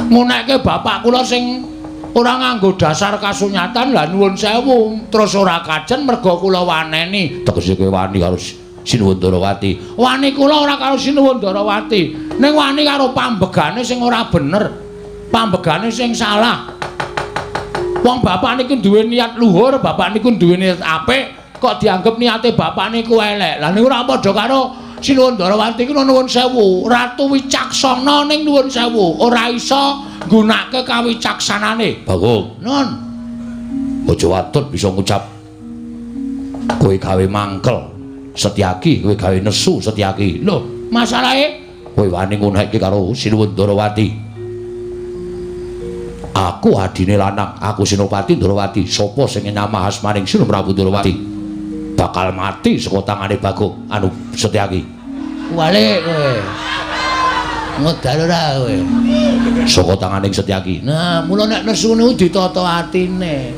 Ngunekke bapak kula sing ora nganggo dasar kasunyatan lah nuwun sewu terus ora kajen merga kula waneni. Tegese kowe wani karo Sinuwun Ndarawati. Wani kula ora karo Sinuwun Ndarawati, ning wani karo pambegane sing ora bener, pambegane sing salah. Wong bapak niku duwe niat luhur, bapak niku duwe niat apik, kok dianggep niate bapak niku elek. Lah niku ora padha karo Sinuwun Ndarawati ku nuwun sewu, ratu wicaksana ning nuwun sewu, ora iso nggunakake kawicaksanane. Bagong, nun. Aja watut bisa ngucap kowe gawe mangkel Setyaki, kowe gawe nesu Setyaki. Lho, masalahe kowe wani ngunekke karo Sinuwun Ndarawati. Aku adine lanang, aku Senopati Ndarawati. Sapa sing nyamah asmaning Sinuwun Prabu Ndarawati bakal mati saka tangane Bagong anu Setyaki. Walik kowe. Modal ora kowe. Saka tangane Setyaki. Nah, mula nek nesu niku ditata atine.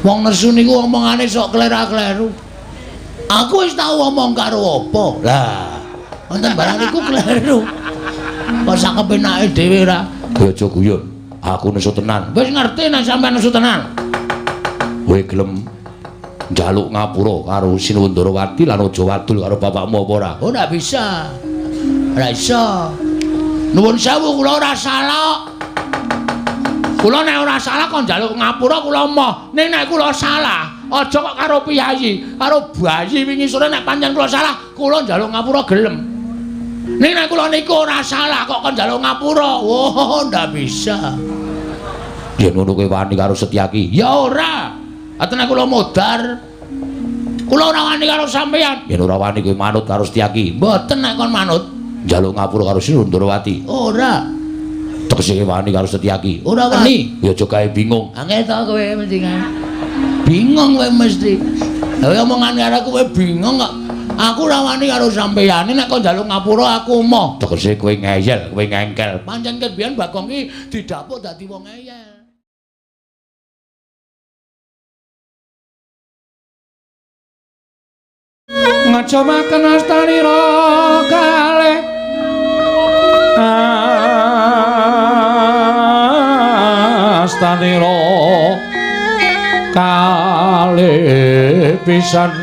Wong nesu niku omongane sok klera-kleru. Aku wis tau omong karo apa? Lah, wonten barang niku kleru. Kok sak kepenake dhewe ora? Kowe aja guyon. Aku nesu tenan. Wis ngerti nek sampean nesu tenan. Kowe gelem njaluk ngapura karo Sinuwun Ndarawati lan aja wadul karo bapakmu apa ora? Ora bisa. Ora iso. Nuwun sewu kula ora salah. Kula nek ora salah kok njaluk ngapura kula emoh. Ning nek kula salah, aja kok karo piyayi, karo bayi wingi sore nek pancen kula salah, kula njaluk ngapura gelem. Ning nek kula niku ora salah kok kon njaluk ngapura. Wah, ndak bisa. Yen ngono kowe wani karo Setyaki? Ya ora. Atene kula modar. Kula ora wani karo sampeyan. Yen ora wani kowe manut karo Setyaki. Mboten nek kon manut. Njaluk ngapura karo Sinuwun Ndarawati. Ora. Tegese wani karo Setyaki. Ora wani. Ya aja gawe bingung. Angel to kowe mesti kan. Bingung kowe mesti. Lah omongan karo kowe bingung kok. Aku ora wani karo sampeyan. Nek kon njaluk ngapura aku emoh. Tegese kowe ngeyel, kowe ngengkel. Pancen ket biyen Bagong ki didapuk dadi wong ngeyel. Ngajomaken astanira kalih astanira kalih pisan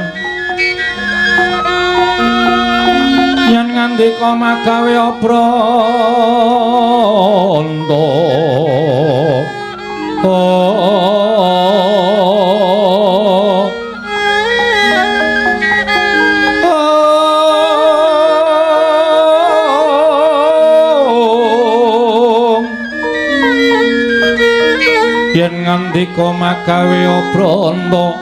yen ngandika magawe obronto yen ngandika magawe obronto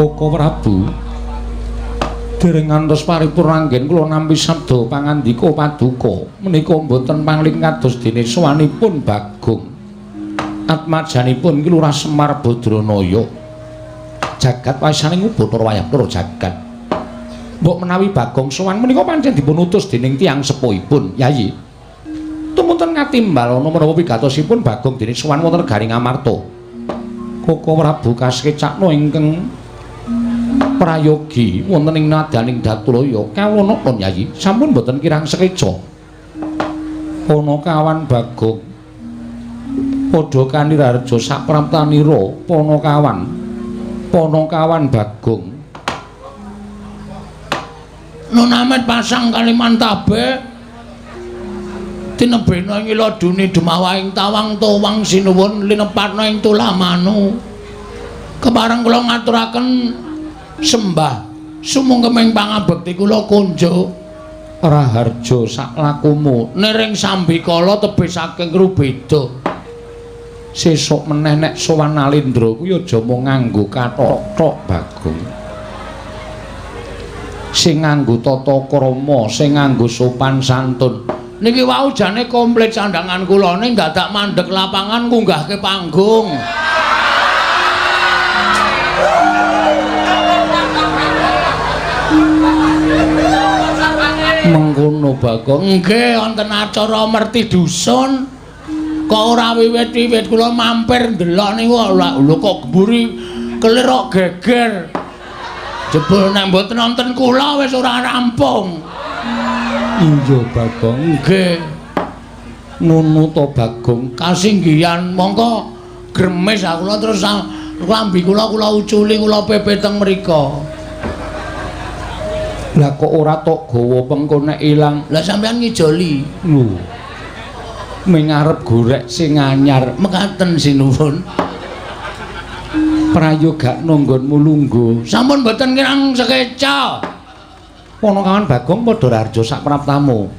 Koko Prabu dereng ngantos paripurna anggen kula nampi sabda pangandika paduka menika mboten pangling kados dene sowanipun Bagong atmajanipun Ki Lurah Semar Badranaya jagat wasaning Bathara Wayah Bathara jagat mbok menawi Bagong sowan menika pancen dipun utus dening tiyang sepuhipun Yayi tumunten katimbalana menapa pigatosipun Bagong dene sowan wonten Garing Amarta Koko Prabu kasekcakna ingkang prayogi wonten ing nadaning Datulaya kawona pun Yayi sampun boten kirang sekeca Panakawan Bagong padha kaniraharja sapraptanira Panakawan Panakawan Bagong Nun Amet pasang Kalimantabe tinebena ing iladune dumawahing tawang towang sinuwun linepatna ing tulamanu kepareng kula ngaturaken sembah sumungkeming pangabekti kula kunjuk raharja saklakumu niring sambikala tebih saking Rubeda sesuk meneh nek sowan Nalindra kuwi aja mung nganggo kathok tok Bagong sing nganggo tata krama sing nganggo sopan santun niki wau jane komplit sandangan kula ning dadak mandheg lapangan ngunggahke panggung. Mengkono Bagong. Nggih, wonten acara merti dusun. Kok ora wiwit-wiwit kula mampir ndelok niku lho kok mburi kelir kok geger. Jebul nek mboten wonten kula wis ora rampung. Iya Bagong. Nggih. Ngono to Bagong. Kasinggihan mongko gremes aku kula terus klambi kula kula uculi kula pepe teng mriko. Lah kok ora tok gawa pengko nek ilang. Lah sampean ngijoli. Lho. Ming arep gorek sing anyar. Mekaten sinuwun. Prayogakno nggonmu lungguh. Sampun mboten kirang sekeca. Ponokawan Bagong padha raharja sak praptamu.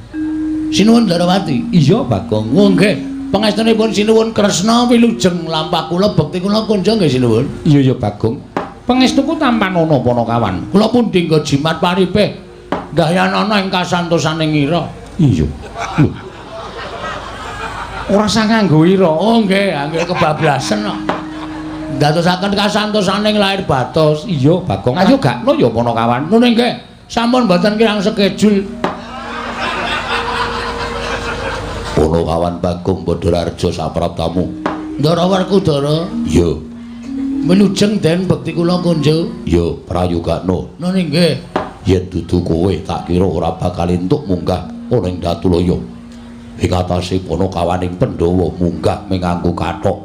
Sinuwun Darawati. Iya Bagong. Oh nggih, pangestunipun sinuwun Kresna wilujeng lampah kula bekti kula kunjung nggih sinuwun. Iya ya Bagong. Pangestuku tampanana Ponokawan. Kula pundi nggo jimat paripe ndayanana ing kasantosaning ira. Iya. Lho. Ora usah nganggo ira. Oh nggih, angge kebablasen kok. Ndadosaken kasantosaning lahir batos. Iya Bagong. Ayo gakno ya Ponokawan. Nun nggih, sampun mboten kirang sekejul. Ponokawan Bagong Badhararja sapraptamu. Ndara Werkudara. Iya. Wilujeng den bekti kula kunjung. Iya, prayogakno. Nun nggih. Yen dudu kowe tak kira ora bakal entuk munggah ana ing Datulaya. Ing atase Ponokawaning Pandhawa munggah ming nganggo kathok.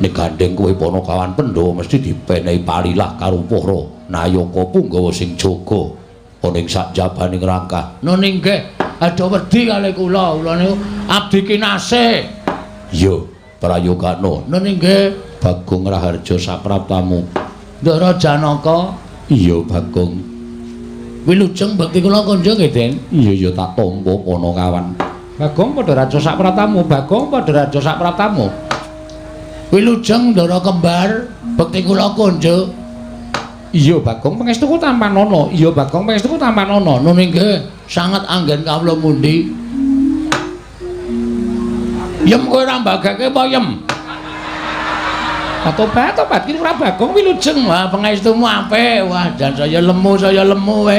Nek gandeng kowe Ponokawan Pandhawa mesti dipenehi palilah karo para nayaka punggawa sing jaga ana ing sakjabaning rangkah. Nun nggih. Aja wedi kalih kula, kula niku abdi kinasih. Iya, prayogakno. Nun nggih. Bagong Raharja sapraptamu. Ndara Janaka. Iya Bagong. Wilujeng bekti kula kunjung nggih, Den. Iya ya tak tampa Ponokawan. Bagong Padharaja sapraptamu, Bagong Padharaja sapraptamu. Wilujeng Ndara Kembar bekti kula kunjung. Iya Bagong pangestuku tampanana. Iya Bagong pangestuku tampanana. Nun nggih, sanget anggen kawula mundi. Yem kowe ora mbagake apa yem? Tobat ki ora Bagong wilujeng. Wah, pangestumu apik. Wah, jan saya lemu kowe.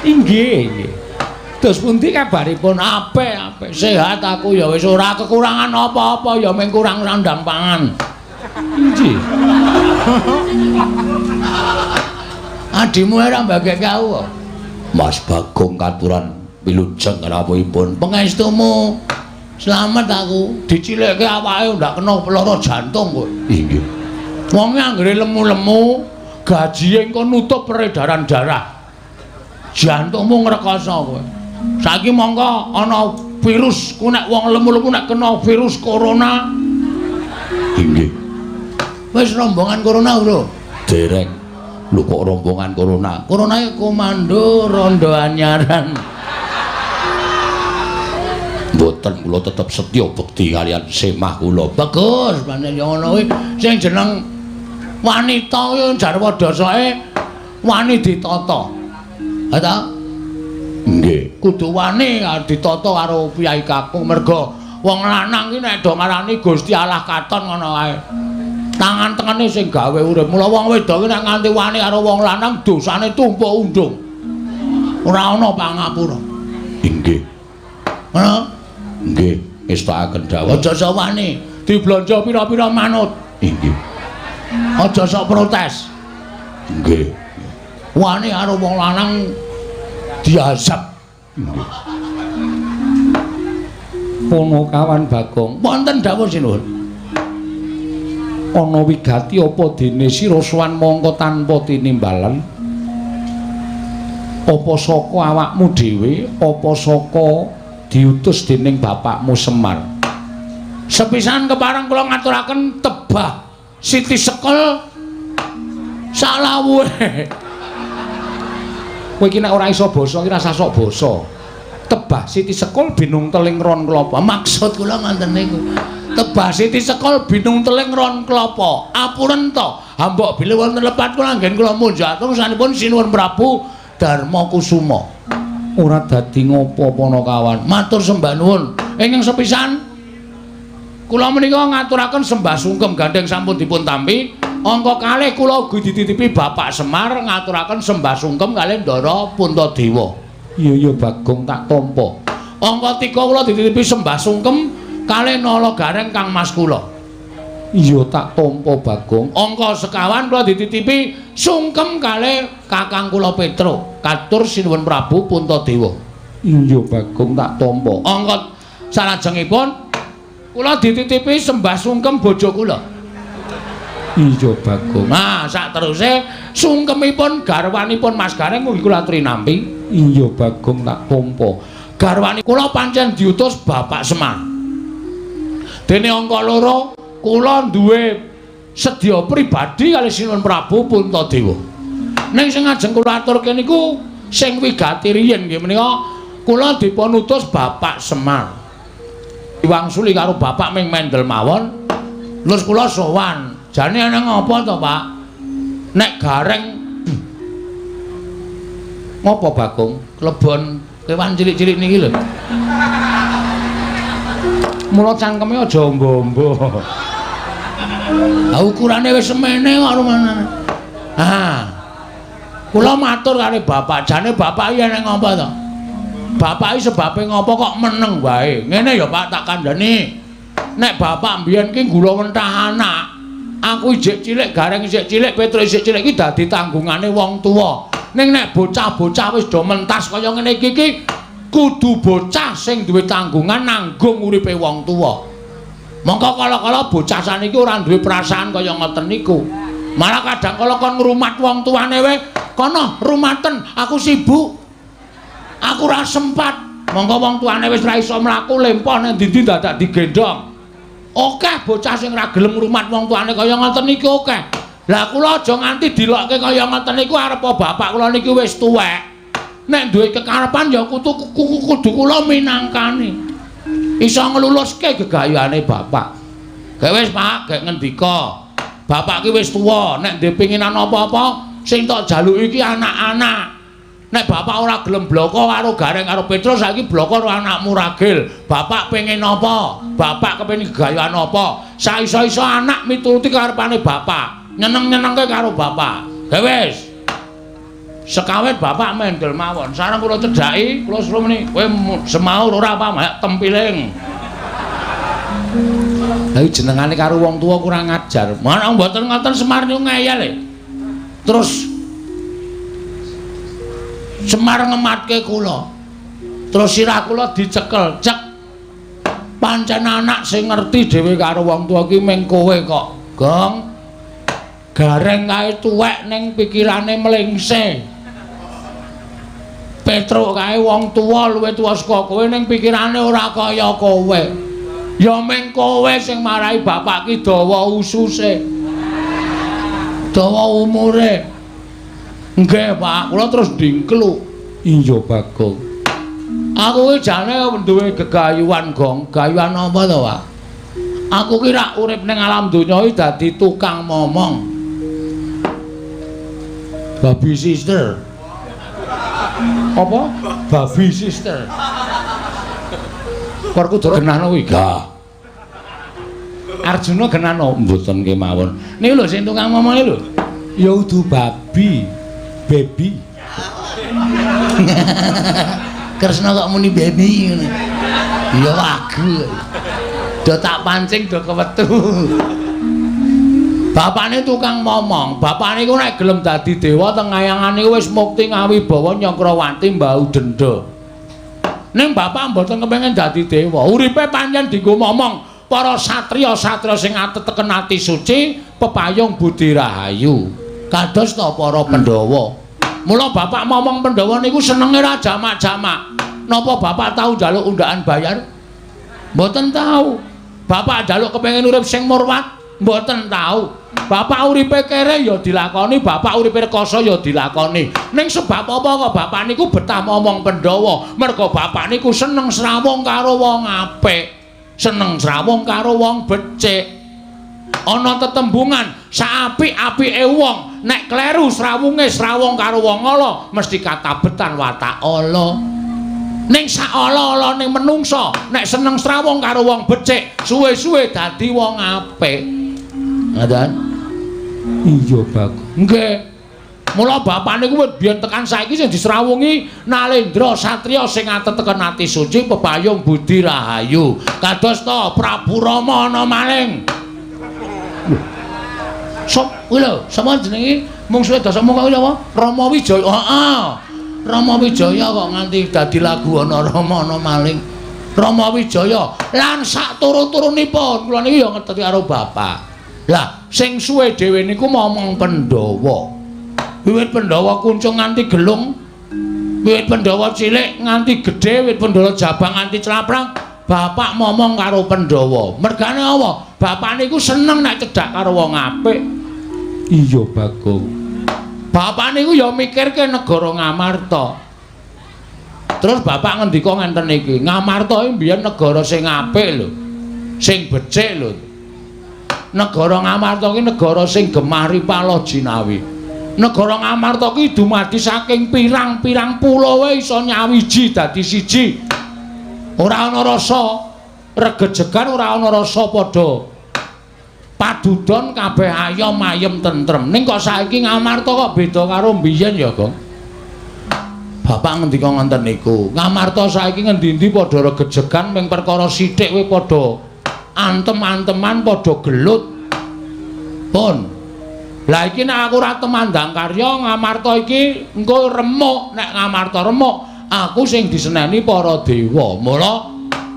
Inggih, inggih. Terus pundi kabaripun? Apik, apik. Sehat aku ya wis ora kekurangan apa-apa ya mung kurang sandang pangan. Inggih. Adimu ora mbageke aku. Mas Bagong katuran wilujeng rawuhipun. Pangestumu slamet aku. Dicilikke awake ndak kena lara jantung kowe. Inggih. Wonge anggere lemu-lemu, gajihe engko nutup peredaran darah. Jantungmu ngrekoso kowe. Saiki mongko ana virus, ku nek wong lemu-lemu nek kena virus corona. Inggih. Wis rombongan corona lho. Dereng. Lho kok rombongan corona? Corona komando rondo anyaran. Mboten, kula tetep setya bekti kaliyan semah kula. Bagus, pancen ya ngono kuwi. Sing jeneng wanita kuwi jarwa dasake wani ditata. Ha ta? Nggih. Kudu wani ditata karo piyai kakung merga wong lanang ki nek do ngarani Gusti Allah katon ngono kae. Tangan tengene sing gawe urip. Mula wong wedok ki nek nganti wani karo wong lanang dosane tumpuk undung. Ora ana pangapura. Inggih. Ngono? Nggih, ngestakaken dawuh. Aja sok wani, diblanja pira-pira manut. Inggih. Aja sok protes. Nggih. Wani karo wong lanang diazab. Nggih. Ponokawan Bagong, wonten dawuh sinuwun. Ana wigati apa dene sira sowan mongko tanpa tinimbalan? Apa saka awakmu dhewe, apa saka diutus dening bapakmu Semar? Sepisan kepareng kula ngaturaken tebah Siti Sekel salawuhe. Kowe iki nek ora iso basa iki rasah sok basa. Tebah Siti Sekul binung teling ron klapa. Maksud kula ngoten niku. Tebah Siti Sekul binung teling ron klapa. Apuren to, hambok bilih wonten lepat kula anggen kula munjatung sanipun Sinuwun Prabu Darma Kusuma. Ora dadi ngopo Ponokawan. Matur sembah nuwun. Ingkang sepisan kula menika ngaturaken sembah sungkem gandeng sampun dipun tampi. Angka kalih kula ugi dititipi Bapak Semar ngaturaken sembah sungkem kalih Ndara Puntadewa. Iya iya Bagong tak tampa. Angka 3 kula dititipi sembah sungkem kalih Nala Gareng Kang Mas kula. Iya tak tampa Bagong. Angka sekawan kula dititipi sungkem kalih Kakang kula Petro katur Sinuwun Prabu Puntadewa. Iya Bagong tak tampa. Angka salajengipun kula dititipi sembah sungkem bojo kula. Iya Bagong. Nah, sakteruse sungkemipun garwanipun Mas Gareng ugi kula trinampi. Iya Bagong tak tampa. Garwane kula pancen diutus Bapak Semar. Dene angka 2 kula duwe sedya pribadi kalih Sinuwun Prabu Puntadewa. Ning sing ajeng kula aturke niku sing wigati riyin nggih menika kula dipun utus Bapak Semar. Diwangsuli karo bapak ming mendel mawon. Terus kula sowan. Jane ana ngapa to, Pak? Nek Gareng ngopo Bagong? Klebon kewan cilik-cilik niki lho. Mula cangkeme aja ombo-ombo. Lah ukurane wis semene kok rumanane. Ah. Kula matur karo bapak, jane bapak iki ana ngapa to? Bapak iki sebabe ngopo kok meneng wae? Ngene ya Pak tak kandhani. Nek bapak mbiyen ki gula wentah anak. Aku ijik cilik, Gareng ijik cilik, Petro ijik cilik iki dadi tanggungane wong tuwa. Ning nek bocah-bocah wis do mentas kaya ngene iki ki kudu bocah sing duwe tanggungan nanggung uripe wong tuwa. Mongko kala-kala bocah saniki ora duwe perasaan kaya ngoten niku. Malah kadang kala kon ngrumat wong tuane wae, kono rumaten, aku sibuk. Aku ora sempat. Mongko wong tuane wis ora iso mlaku lempoh nang ndi-ndi dadak digendhong. Akeh bocah sing ora gelem ngrumat wong tuane kaya ngoten niku akeh. Lah kula aja nganti dilokke kaya ngoten niku arep bapak kula niki wis tuwek. Nek duwe kekarepan ya kudu kudu kula minangkani. Iso ngluluske gegayane bapak. Gek wis Pak, gek ngendika. Bapak ki wis tuwa, nek ndek pinginan apa-apa sing tok jaluki iki anak-anak. Nek bapak ora gelem bloko karo Gareng karo Petro saiki bloko karo anakmu Ragil. Bapak pengen apa? Bapak kepengin gegayan apa? Saiso-iso anak mituruti karepane bapak. Nyeneng-nyenengke karo bapak. Gek wis. Sekawet bapak mendel mawon. Sareng kula cedhaki, kula suruh muni, kowe semaur ora apa mayak tempiling. Lah jenengane karo wong tuwa kurang ajar. Mana mboten ngoten Semar niku ngeyel e. Terus Semar ngematke kula. Terus sirah kula dicekel, cek. Pancen anak sing ngerti dhewe karo wong tuwa ki ming kowe kok, Gong. Gareng kae tuwek ning pikirane mlengse. Petruk kae wong tuwa luwih tuwa saka kowe ning pikirane ora kaya kowe. Ya ming kowe sing marai bapak ki dawa ususe. Dawa umure. Nggih, Pak, kula terus dingkluk. Iya, Bagong. Aku ki jane duwe gegayuhan, Gong. Gayuhan apa to, Pak? Aku ki rak urip ning alam donya iki dadi tukang momong. Babi sister. Apa? Babi sister. Werkudara genahno kuwi. Gah. Arjuna genahno mboten kemawon. Niku lho sing tukang momonge lho. Ya udu babi. Baby. Kresna kok muni baby ngono. Ya wagu. Do tak pancing do kewetu. Bapakne tukang momong. Bapakne iku nek gelem dadi dewa teng kayangan niku wis mukti ngawibawa Nyakrawati mbau denda. Ning bapak mboten kepengin dadi dewa. Uripe pancen dienggo momong para satriya-satriya sing ateteken ati suci, pepayung budi rahayu. Kados ta para Pandhawa. Mula bapak momong Pandhawa niku senenge ra jamak-jamak. Napa bapak tau njaluk undaan bayar? Mboten tau. Bapak njaluk kepengin urip sing murwat? Mboten tau. Bapak uripe kere ya dilakoni, bapak uripe rekoso ya dilakoni. Ning sebab apa kok bapak niku betah momong Pandhawa? Mergo bapak niku seneng srawung karo wong apik, seneng srawung karo wong becik. Ana tetembungan saapik-apike wong, nek kleru srawunge srawung karo wong ala mesti katabetan watak ala. Ning sak ala-alane menungsa nek seneng srawung karo wong becik, suwe-suwe dadi wong apik. Ngoten. Iya, Bagong. Nggih. Mula bapak niku wit biyen tekan saiki sing disrawungi Nalendra satriya sing ateteken ati suci pepayung budi rahayu. Kados to Prabu Rama ana maling. Sop kuwi lho, sapa jenenge? Mungsuhe Dasamuka kuwi apa? Rama Wijaya. Heeh. Rama Wijaya kok nganti dadi lagu ana Rama ana maling. Rama Wijaya lan sak turun-turunipun kula niki ya ngeteti karo bapak. Lah, sing suwe dhewe niku momong Pandhawa. Wiwit Pandhawa kuncung nganti gelung, wiwit Pandhawa cilik nganti gedhe, wiwit Pandhawa jabang nganti claprang, bapak momong karo Pandhawa. Mergane apa? Bapak niku seneng nek cedhak karo wong apik. Iya, Bagong. Bapak niku ya mikirke negara Ngamarta. Terus bapak ngendika ngenten iki, Ngamarta iki mbiyen negara sing apik lho. Sing becik lho. Negara Ngamarta iki negara sing gemah ripala jinawi. Negara Ngamarta ki dumadi saking pirang-pirang pulo wae iso nyawiji dadi siji. Ora ana rasa regejegan, ora ana rasa padha padudon, kabeh ayom ayem tentrem. Ning kok saiki Ngamarta kok beda karo mbiyen ya, Gong? Bapak ngendika ngoten niku. Ngamarta saiki ngendi-endi padha regejegan ming perkara sithik wae padha antem-anteman, padha gelut. Pun. Lah iki nek aku ora temandang karya Ngamarta iki engko remuk. Nek Ngamarta remuk, aku sing diseneni para dewa. Mula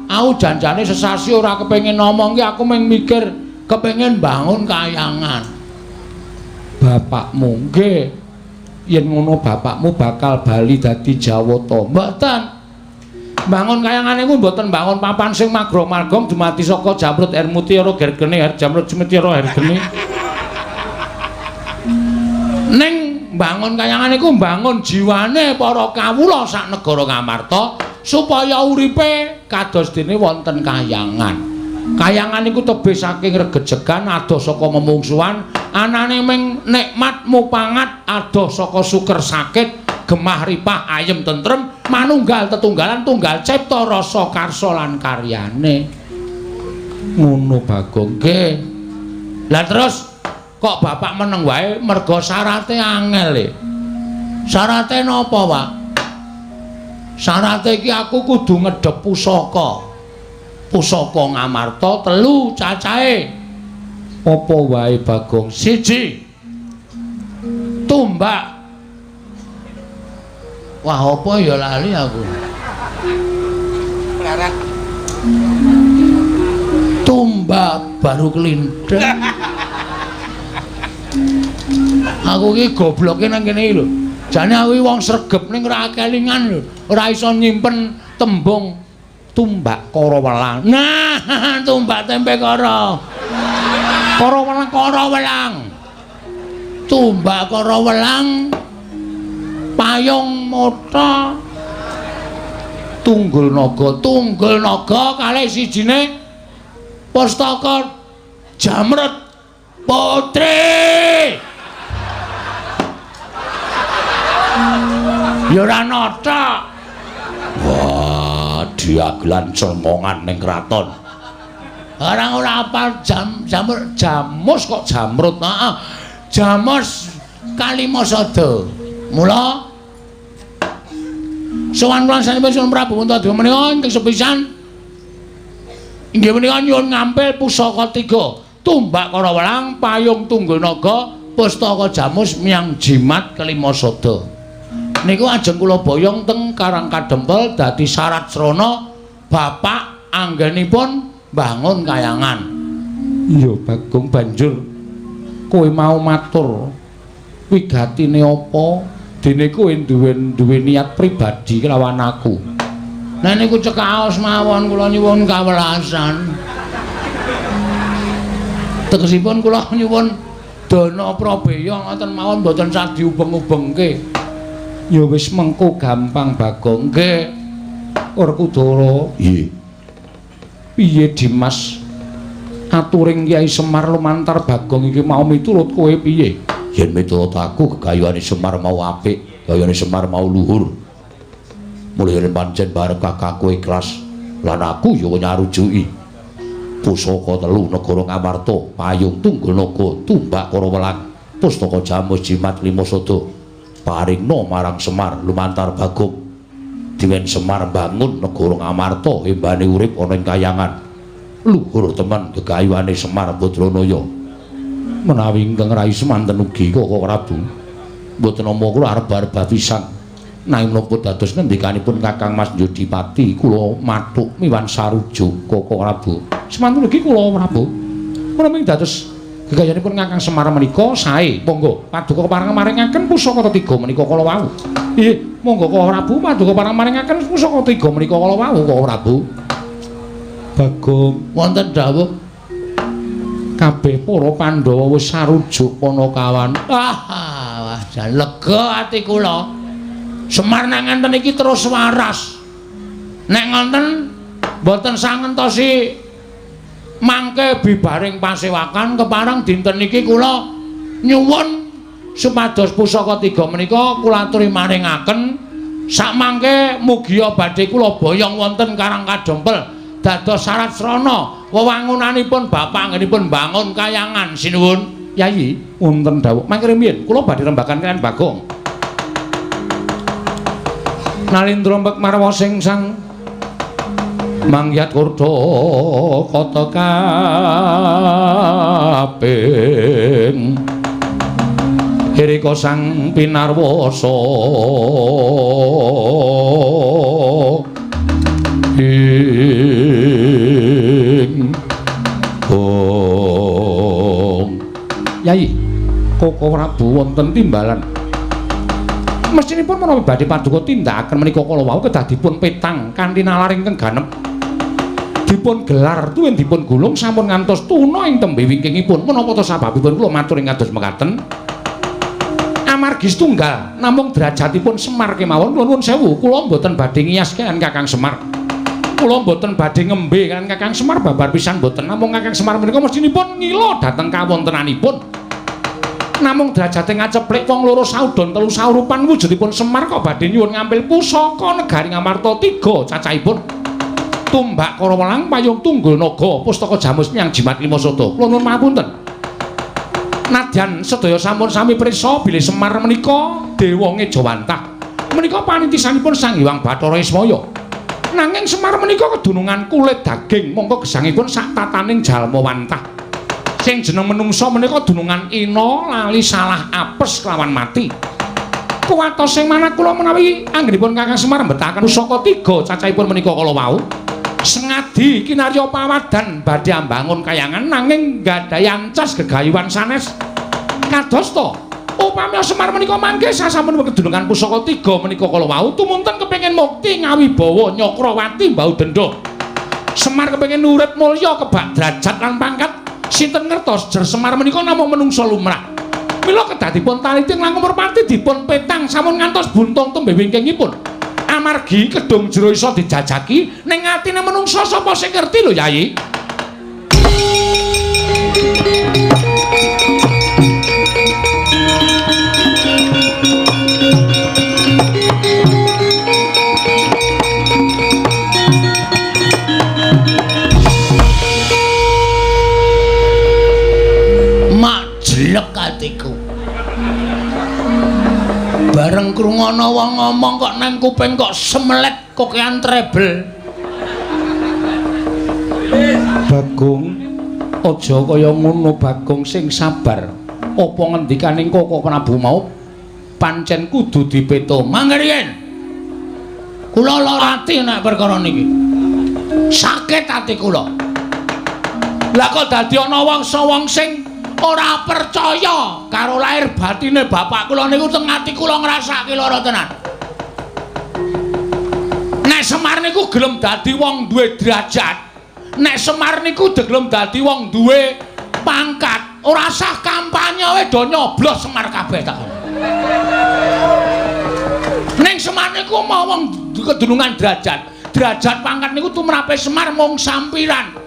aku janjane sesasi ora kepengin ngomong ki, aku mung mikir kepengin bangun kayangan. Bapakmu nggih, yen ngono bapakmu bakal bali dadi Jawata. Mboten. Bangun kayangan niku mboten bangun papan sing magrong-magrong dumadi saka jamrut air mutiara gergene, jamrut mutiara hergene. Ning bangun kayangan iku mbangun jiwane para kawula sak negara Ngamarta supaya uripe kados dene wonten kayangan. Kayangan iku tebih saking regejegan, adoh saka memungsuhan, anane ming nikmat mupangat, adoh saka suker sakit, gemah ripah ayem tentrem, manunggal tetunggalan tunggal cipta rasa karsa lan karyane. Ngono Bagong. Nggih. Lah terus kok bapak meneng wae merga syarate angel e. Syarate napa, Pak? Syarate iki aku kudu ngedhep pusaka. Pusaka Ngamarta 3 cacahe. Apa wae, Bagong? 1. Tumbak. Wah, apa ya lali aku. Tumbak baru kelindeng. Aku iki gobloke nang kene iki lho. Jane aku iki wong sregep ning ora kelingan lho. Ora iso nyimpen tembung tumbak kara welang. Nah, tumbak tempe kara. Kara welang, kara welang. Tumbak kara welang. Payung mata. Tunggul naga, tunggul naga kalih sijine pustaka Jamrut Putri. Ya ora nata. Wah, diagelan cengongan ning kraton. Orang ora apal jam jamur jamus kok jamrut. Heeh. Jamus Kalimasada. Mula sowan kula sanipun Sunan Prabu Puntadewa menika ingkang sepisan inggih menika nyuwun ngampil pusaka 3. Tumbak kara welang, payung tunggul naga, pustaka jamus miang jimat Kalimasada. Niku ajeng kula boyong teng Karang Kadempel dadi syarat srana bapak anggenipun bangun kayangan. Iya Bagong, banjur kowe mau matur wigatine apa? Dene kowe duwe niat pribadi kelawan aku. Nah niku cekaos mawon kula nyuwun kawelasan. Tegesipun kula nyuwun dana prabeya ngoten mawon mboten sah diubeng-ubengke. Ya wis mengko gampang Bagong. Nggih. Werkudara. Nggih. Piye Dimas? Aturing Kyai Semar lumantar Bagong iki mau miturut kowe piye? Yen miturut aku gegayuhane Semar mau apik, gayane Semar mau luhur. Mulih yen pancen bareng kakangku ikhlas lan aku ya nyarujuki. Pusaka 3 negara Ngamarta, payung tunggul naga, tumbak kara welang, Pustaka Jamus Jimat Lima Sada paringna marang Semar lumantar Bagong. Diwen Semar mbangun negara Ngamarta embane urip ana ing kayangan. Luhur temen gegayuhane Semar Badranaya. Menawi ingkang rai semanten ugi Koko Prabu. Mboten nampa kula arep-arep pisan. Nanging menapa dados ngendikanipun Kakang Mas Jodipati kula mathuk miwan sarujuk Koko Prabu. Semanten ugi kula Prabu. Menawi dados gegayanipun Kakang Semar menika sae, monggo paduka pareng maringaken pusaka tetiga menika kala wau. Nggih, monggo Koko Prabu paduka pareng maringaken pusaka tiga menika kala wau Koko Prabu. Bagong wonten dawuh kabeh para Pandhawa wis sarujuk Panakawan. Ah, wah jan lega ati kula. Semar nang ngenten iki terus waras. Nek ngonten mboten sangentosi mangke bibaring pasewakan kepareng dinten niki kula nyuwun supados pusaka tiga menika kula aturi maringaken sakmangke mugia badhe kula boyong wonten Karang Kadempel dados syarat srana wewangunanipun bapak anggenipun bangun kayangan. Sinuwun Yayi, wonten dawuh mangke rumiyin kula badhe rembagan kaliyan Bagong. Nalindra mpek marwa sing sang mangyat kurda kata kaping irika sang pinarwasa ing ong. Yayi, Koko Prabu wonten timbalan. Mestinipun menawi badhe paduka tindakaken menika kala wau kedah dipun petang kanthi nalar ingkang ganep. Dipun gelar tuwin dipun gulung sampun ngantos tuna ing tembe wingkingipun. Menapa to sababipun kula matur ing kados mekaten? Amargi setunggal namung derajatipun Semar kemawon. Kula nuwun sewu, kula mboten badhe ngiyas kaliyan Kakang Semar. Kula mboten badhe ngembe kaliyan Kakang Semar babar pisan mboten. Namung Kakang Semar menika mestinipun ngila dhateng kawontenanipun. Namung derajate ngaceplik wong loro saudon telu saurupan wujudipun Semar kok badhe nyuwun ngampil pusaka negari Ngamarta tiga cacahipun. Tumbak Karawelang payung tunggul naga pustaka jamus nyang Jimat Lima Sada. Kula nuwun pangapunten. Nadyan sedaya sampun sami prisa bilih Semar menika dewa ngejawantah. Menika panitisanipun Sang Hyang Bathara Ismaya. Nanging Semar menika kedunungan kulit daging mongko gesangipun sak tataning jalma wantah. Sing jeneng menungsa menika dunungan ina lali salah apes kelawan mati. Kuwatos sing manah kula menawi anggenipun Kakang Semar mbetaken pusaka tiga cacahipun menika kala wau. Sengadi kinarya pawadan badhe ambangun kayangan nanging nggadahi ancas gegayuhan sanes. Kadosta upami Semar menika mangke sasampun kedunungan pusaka tiga menika kala wau tumunten kepengin mukti ngawibawa Nyakrawati mbau denda. Semar kepengin urip mulya kebak derajat lan pangkat. Sinten ngertos jer Semar menika namung menungsa lumrah. Mila kedah dipun taliti langkung merpati dipun petang sampun ngantos buntung tembe wingkingipun. Amargi kedung jero iso dijajaki ning atine menungsa sapa sing ngerti lho Yayi. Jelek atiku. Bareng krungono wong ngomong kok nang kuping kok semelet kokean treble. Bagong, aja kaya ngono Bagong, sing sabar. Apa ngendikaning Koko Prabu mau pancen kudu dipeto. Mangke riyen. Kula lara ati nek perkara niki. Sakit ati kula. Lah kok dadi ana wong sing ora percaya karo lahir batine bapak kula niku teng ati kula ngrasake lara tenan. Nek Semar niku gelem dadi wong duwe derajat, nek Semar niku gelem dadi wong duwe pangkat, ora sah kampanye wae do nyoblos Semar kabeh tak. Ning Semar niku mau wong kedunungan derajat, derajat pangkat niku tumrape Semar mung sampiran.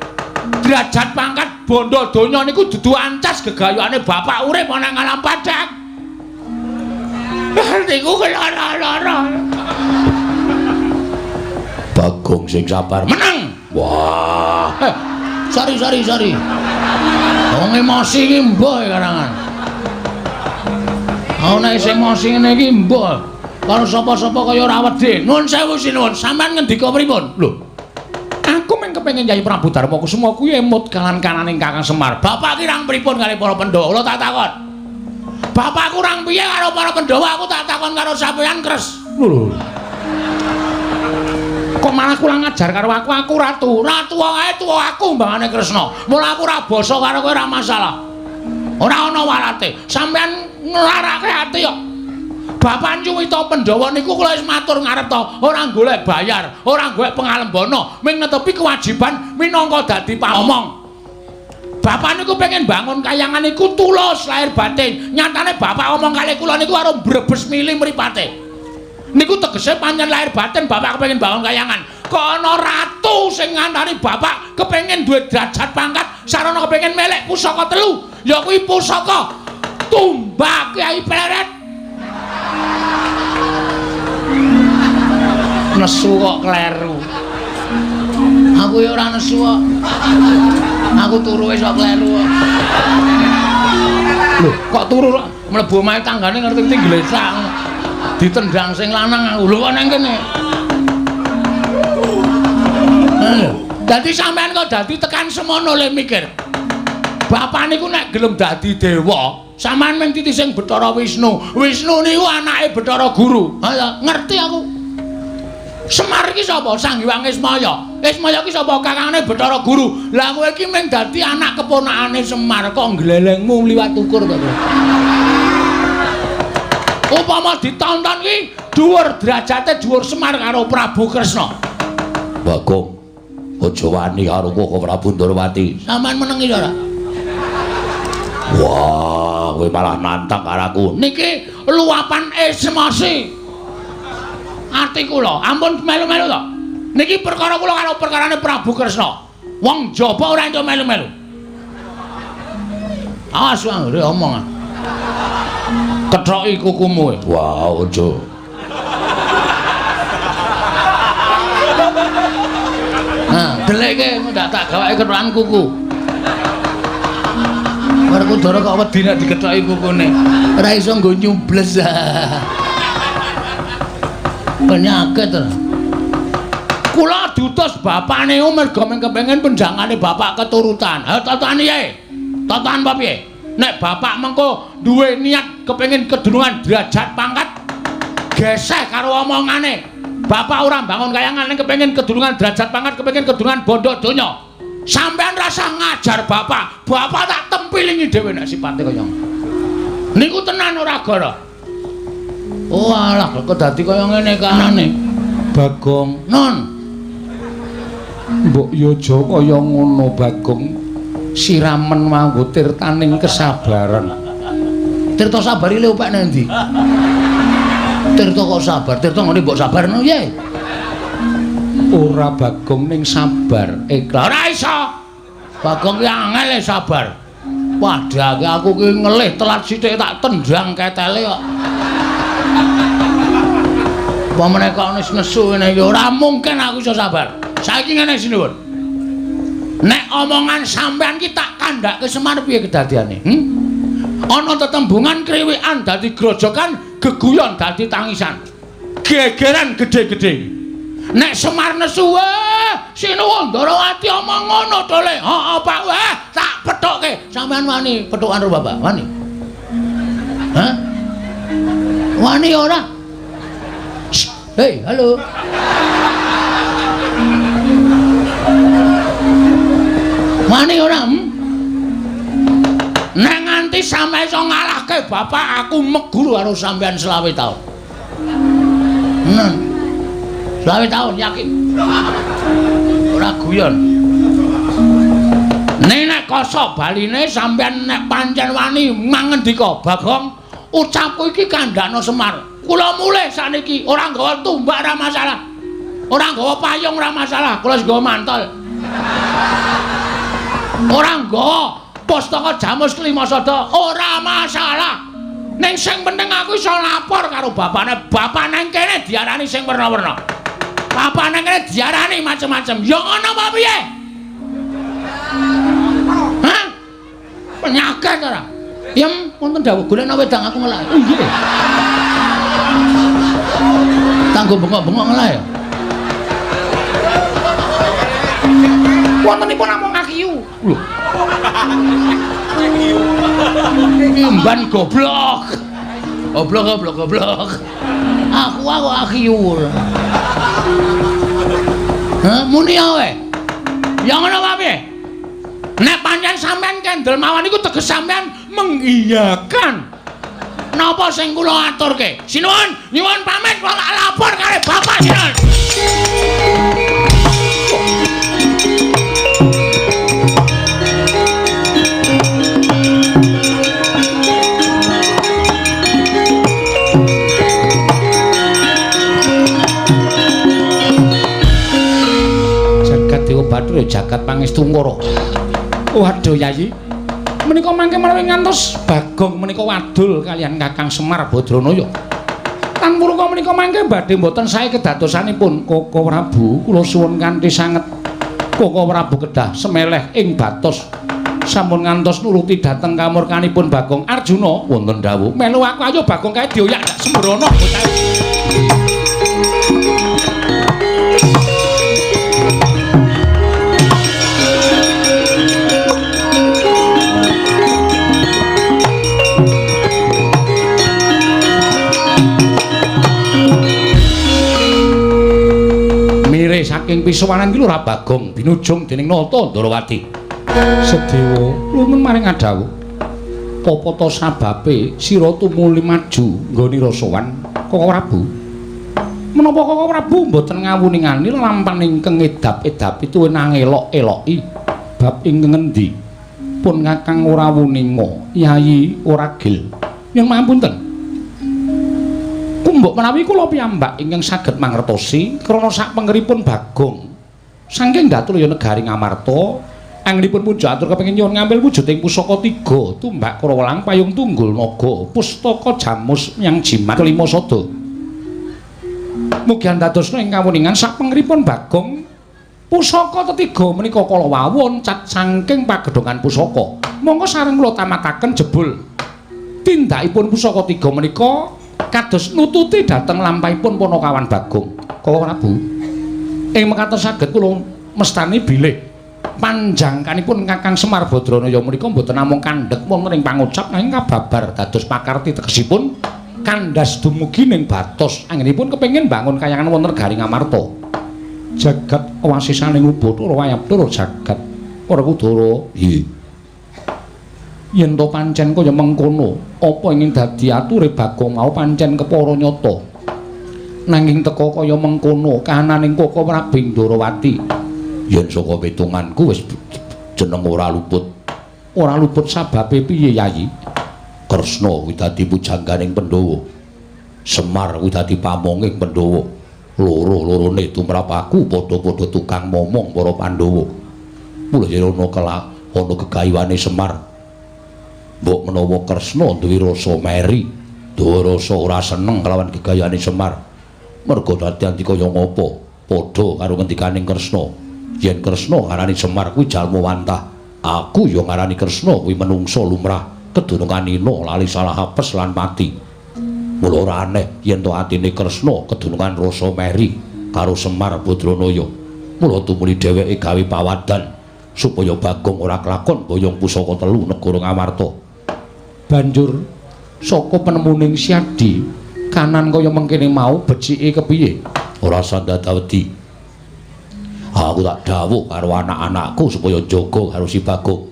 Derajat pangkat bondo donya niku dudu ancas gegayuhane bapak urip ana nang alam padhang. Niku lara-lara. Bagong sing sabar menang. Wah. Sorry. Wong emosi iki mboh karangan. Oh nek isih emosi ngene iki mbah. Karo sapa-sapa kaya ora wedi. Nuwun sewu sinuwun, sampean ngendika pripun? Lho. Aku mung kepengin Kyai Prabu Darma Kusuma kuwi emut kalan-kananing Kakang Semar. Bapak ki rang pripun kali para Pandhawa? Kula tak takon. Bapak kurang piye karo para Pandhawa? Aku tak takon karo sampean, Kres. Lho. Kok malah kurang ajar karo aku? Aku ratu. Ratu wae tuwa aku mbangane Kresna. Mula aku ora basa karo kowe ora masalah. Ora ana walate. Sampean nglarake ati kok. Bapak nyuwita Pandhawa niku kula wis matur ngarep to, ora golek bayar, ora golek pengalembana, ming netepi kewajiban minangka dadi pamong. Bapak niku pengen bangun kayangan niku tulus lahir batin. Nyatane bapak omong kali kula niku karo brebes mili mripate. Niku tegese pancen lahir batin bapak kepengin bangun kayangan. Kok ana ratu sing ngantari bapak kepengin duwe derajat pangkat, sarana kepengin melek pusaka telu, ya kuwi pusaka tumbak Kyai Pleret. Nesu kok kleru. Aku ya ora nesu kok. Aku turu wis kok kleru kok. Lho, kok turu mlebu omahe tanggane ngerti-ngerti glesak. Ditendang sing lanang aku. Lho kok nang kene. Dadi sampean kok dadi tekan semono le mikir. Bapak niku nek gelem dadi dewa, sampean mung titi sing Bathara Wisnu. Wisnu niku anake Bathara Guru. Ha ngerti aku. Semar iki sapa? Sang Hyang Ismaya. Ismaya iki sapa? Kakangne Bathara Guru. Lah kowe iki mung dadi anak keponakane Semar kok nglelengmu liwat ukur to. Upama ditonton ki dhuwur derajate dhuwur Semar karo Prabu Kresna. Bagong, aja wani karo kowe Prabu Ndorowati. Sampeyan menengi ora? Wah, kowe malah nantang karo aku. Niki luapan emosi. Ati kula, ampun melu-melu to. Niki perkara kula karo perkarane Prabu Kresna. Wong jaba ora entuk melu-melu. Awas anggere omong. Kethoki kukumu. Wah, aja. Nah, delekke ndak tak gawake kethokan kuku. Werkudara kok wedi nek dikethoki kukune. Ora iso nggo nyubles. Penyakit to. Kula diutus bapakne mergo mung kepengin penjangane bapak keturutan. Ha totoan piye? Totoan apa piye? Nek bapak mengko duwe niat kepengin kedunungan derajat pangkat geseh karo omongane. Bapak ora bangun kayangan ning kepengin kedunungan derajat pangkat, kepengin kedunungan bondo donya. Sampean rasah ngajar bapak. Bapak tak tempilingi dhewe nek sipate kaya ngono. Niku tenan ora gara. Oh alah kok dadi kaya ngene kanane. Bagong, non. Mbok yo aja kaya ngono Bagong. Siramen nganggo tirtaning kesabaran. Tirta sabar ile opek nang ndi? Tirta kok sabar, tirta ngene mbok sabarno piye? Ora Bagong ning sabar. Ikhlas. Ora iso. Bagong ki angel sabar. Padahal aku ki ngelih telat sithik tak tendang ketele kok. Apa meneh kok wis nesu ngene iki ora mungkin aku iso sabar. Saiki ngene sinuwun. Nek omongan sampean ki tak kandhake Semar piye kedadiane? Ana tetembungan kriwikan dadi grojokan, geguyon dadi tangisan. Gegeran gedhe-gedhe. Nek Semar nesu, wah, sinuwun Ndorowati omong ngono to le. Heeh, Pak. Wah, tak pethukke. Sampean wani pethukan karo bapak? Wani? Hah? Wani ora? Hei, halo. Wani ora? Nek nganti sampe iso ngalahke bapak, aku meguru karo sampean 25 taun. Nen. 25 taun yakin. Ora guyon. Nek nek kosok baline sampean nek pancen wani mangendika, Bagong, ucapku iki kandhano Semar. Kula mulih sakniki ora nggawa tumbak ora masalah. Ora nggawa payung ora masalah, kula wis nggawa mantol. Ora nggawa pustaka Jamus Klimasada ora masalah. Ning sing penting aku iso lapor karo bapakne. Bapak nang kene diarani sing werna-werna. Bapak nang kene diarani macem-macem. Ya ngono apa piye? Hah? Penyakit ora? Yem, wonten dawuh golekno wedang aku ngelak. Oh nggih. Tanggo bengok-bengok ngelak ya. Wontenipun namung akiyu. Lho. Imban goblok. Goblok goblok goblok. Aku akiyu. Hah, muni ae. Ya ngono wae piye? Nek pancen sampean kendel mawon iku teges sampean mengiyakan. Napa sing kula aturke? Sinuwun, nyuwun pamit kula lapor karo bapak sinuwun. Jagat Dewa Bathara jagat pangestu Ngara. Waduh Yayi, menika mangke menawi ngantos Bagong menika wadul kaliyan Kakang Semar Badranaya. Tan purka menika mangke badhe mboten sae kedadosanipun Koko Prabu. Kula suwun kanthi sanget Koko Prabu kedah semeleh ing batos. Sampun ngantos nuruti dhateng kamurkanipun Bagong Arjuna. Wonten dawuh, melu aku ayo Bagong kae dioyak sembrono bocah. Saking pisowanan ki Lurah Bagong binujung dening Nata Ndorowati. Sedewa lumun maring adhawuh. Apa ta sababe sira tumuli maju nggone sowan Koko Prabu? Menapa Koko Prabu mboten ngawuningani lelampahan ingkang edap-edapi tuwin angelok-eloki bab ingkang ngendi? Pun Kakang ora wuninga, Yayi ora gil. Yang mampunten. Mbok menawi kula piyambak ingkang saged mangertosi krana sakpengeripun Bagong saking Datulaya negari Ngamarta anggenipun puja atur kepengin nyuwun ngambil wujuding pusaka tiga tumbak Kurawelang payung tunggul naga pustaka jamus yang jimat kelima sada. Mugi andadosna ing kawuningan sakpengeripun Bagong pusaka tetiga menika kala wau loncat saking pagedhongan pusaka. Monggo sareng kula tamataken jebul tindakipun pusaka tiga menika kados nututi dhateng lampahipun Panakawan Bagong. Koko Prabu, ing mekaten saged kula mestani bilih panjangkanipun Kakang Semar Badranaya menika mboten namung kandhek wonten ing pangucap nanging kababar dados pakarti tegesipun kandhas dumugi ning batos anggenipun kepengin bangun kayangan wonten negari Ngamarta. Jagat wasisaning Ubathara Wayabdara jagat Werkudara. Nggih. Yen to pancen kaya mengkono, apa ingin dadi ature Bagong mau pancen kepara nyata. Nanging teka kaya mengkono kahananing Koko Prabu Ndorowati. Yen saka pitunganku wis jeneng ora luput. Ora luput sababe piye Yayi? Kresna kuwi dadi pujangganing Pandhawa. Semar kuwi dadi pamonging Pandhawa. Loro-lorone tumrap aku padha-padha tukang momong para Pandhawa. Mula yen ana kelak ana gegayuhane Semar. Mbok menawa Kresna duwe rasa meri, duwe rasa ora seneng kelawan gegayane Semar. Merga dadi anti kaya ngapa? Padha karo ngendikaning Kresna. Yen Kresna ngarani Semar kuwi jalma wantah, aku ya ngarani Kresna kuwi menungsa lumrah, kedunungan ina lali salah apes lan mati. Mula ora aneh yen to atine Kresna kedunungan rasa meri karo Semar Badranaya. Mula tumuli dheweke gawe pawadan supaya Bagong ora kelakon boyong pusaka telu negara Ngamarta. Banjur saka penemuning Siadi kanan kaya mengkene mau becike kepiye? Ora sandata wedi. Aku tak dawuh karo anak-anakku supaya jaga karo si Bagong.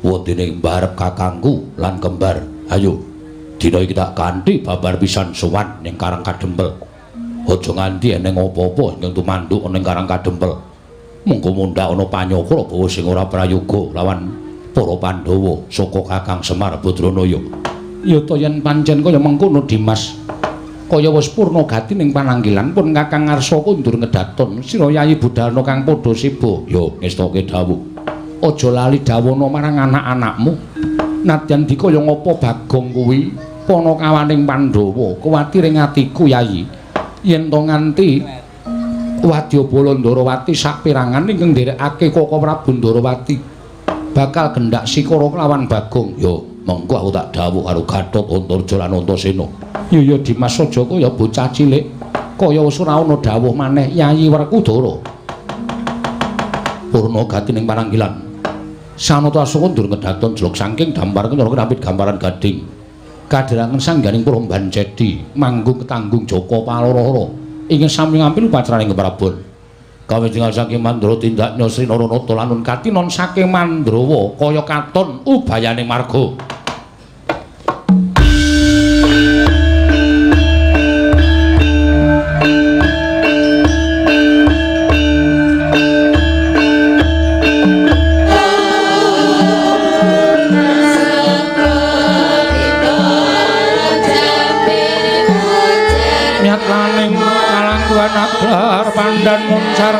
Wondene mbarep kakangku lan kembar. Ayo, dina iki tak kanthi babar pisan sowan ning Karang Kadempel. Aja nganti eneng apa-apa ingkang tumanduk ning Karang Kadempel. Mengko mundhak ana panyokra bawa sing ora prayoga lawan para Pandhawa saka Kakang Semar Badranaya. Ya ta yen pancen kaya mengkono Dimas, kaya wis purna gati ning pananggilan pun Kakang ngarsa kundur ngedaton sira Yayi budalna kang padha seba. Ya ngestoke dawuh. Aja lali dawono marang anak-anakmu. Nadyan dikaya ngapa Bagong kuwi panakawaning Pandhawa, kuwatir ing atiku Yayi yen to nganti wadyabala Ndarawati saperangan ingkang nderekake Koko Prabu Ndarawati bakal gendak sikara kelawan Bagong. Yo Mengko aku tak dawuh karo Gatot Antarja lan Antasena. Ya ya Dimas aja kaya bocah cilik. Kaya wis ora ana dawuh maneh Yayi Werkudara. Purna gatining pananggilan. Sanata asoka ndur ngedaton jlok saking dampar kenyara kenapit gambaran gading. Kadherangen sangganing Puromban Cedi manggung ketanggung Jaka Paloro-hara ingkang sami ngampil upacaraning Keprabon. Kawijengan saking Mandra tindak Sri Naranata lanun katinon saking Mandrawa kaya katon ubayane marga. Nyatlaning kalangkuan aglar pandan muncar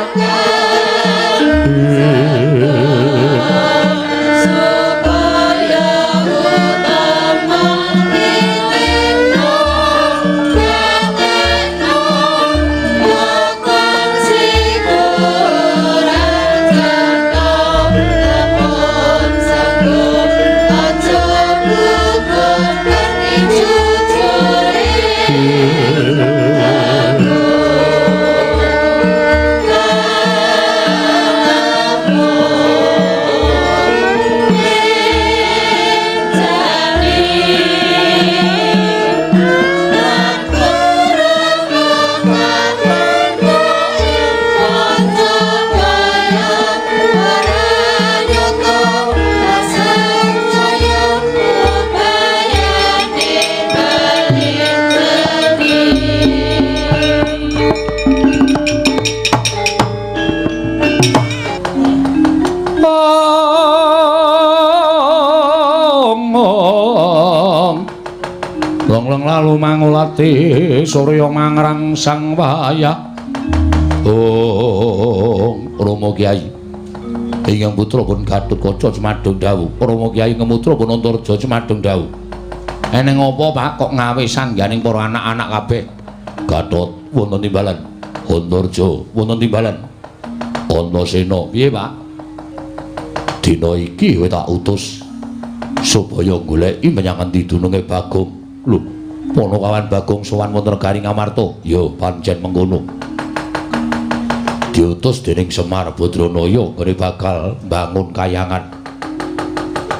lalu mangulati surya mangrang sang wayah. Oh, Rama Kyai ingkang putra pun Gatotkaca Cemadung dawuh. Rama Kyai ingkang putra pun Antarja Cemadung dawuh. Eneng apa Pak kok ngawe sangganing para anak-anak kabeh? Gatot wonten timbalan, Antarja wonten timbalan, Antasena piye Pak? Dina iki kowe tak utus supaya goleki menyang endi dununge Bagong. Lho, Panakawan Bagong sowan wonten negari Ngamarta. Ya pancen mengkono. Diutus dening Semar Badranaya kene bakal mbangun kayangan.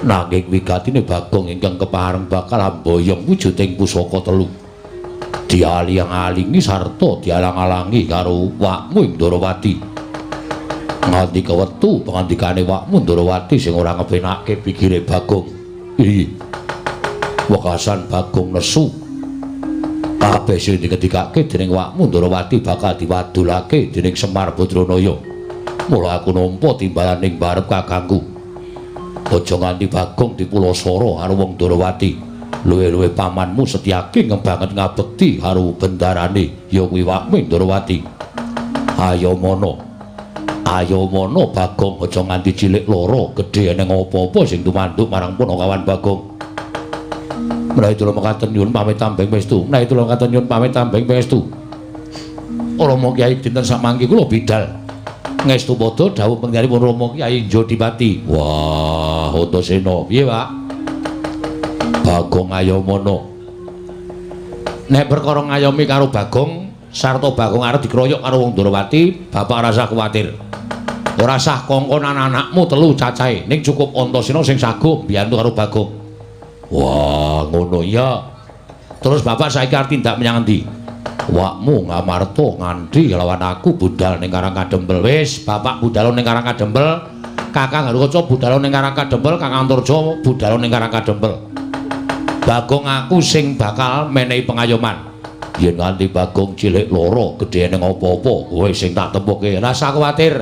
Nanging wigatine Bagong ingkang kepareng bakal amboyong wujuding pusaka telu. Dialing-alingi sarta dialang-alangi karo wakmu ing Ndorowati. Nganti kewetu pangandikane wakmu Ndorowati sing ora ngepenake pikire Bagong. Ih. Wekasan Bagong nesu. Kabeh sing dikendikake dening wakmu Ndorowati bakal diwadulake dening Semar Badranaya. Mula aku nampa timbalan ning barep kakangku. Aja nganti Bagong dipulasara karo wong Ndorowati. Luwe-luwe pamanmu Setyaki ngembanget ngabekti karo bendarane ya kuwi wakmu Ndorowati. Ayo mono. Ayo mono Bagong aja nganti cilik loro gedhe eneng apa-apa sing tumanduk marang Panakawan Bagong. Menawi kula mekaten nyuwun pamit tambeng pangestu. Menawi kula mekaten nyuwun pamit tambeng pangestu. Rama Kyai dinten samangke kula bidal. Ngestu padha dawuh panjenenganipun Rama Kyai Jodipati. Wah, Antasena. Piye, Pak? Bagong Ayamana. Nek perkara ngayomi karo Bagong sarta Bagong arep dikroyok karo wong Ndorowati, bapak ora usah kuwatir. Ora usah kongkon anak-anakmu telu cacahe, ning cukup Antasena sing saguh mbiyantu karo Bagong. Wah, ngono ya. Terus bapak saiki arep tindak menyang endi? Wakmu Ngamarta nganti lawan aku budal ning Karang Kadempel. Wis, bapak budal ning Karang Kadempel, Kakang Garukaca budal ning Karang Kadempel, Kakang Antarja budal ning Karang Kadempel. Bagong aku sing bakal menehi pengayoman. Yen nganti Bagong cilik loro gedhe ning apa-apa, kowe sing tak tempuke. Rasa kuwatir.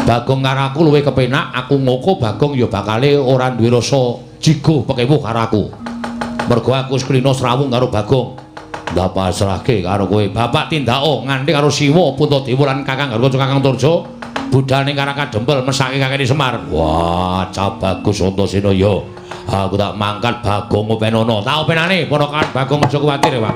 Bagong karo aku luwih kepenak, aku ngoko Bagong ya bakale ora duwe rasa jigo pekewuh karo aku. Mergo aku wis klina srawung karo Bagong. Ndak pasrahke karo kowe. Bapak tindako nganti karo Siwa Puntadewa lan Kakang Garukaca Kakang Antarja budal ning Karang Kadempel mesake kakene Semar. Wah, cah bagus Antasena ya. Aku tak mangkat Bagong openono. Tak openane ponakan Bagong aja kuwatir, Pak.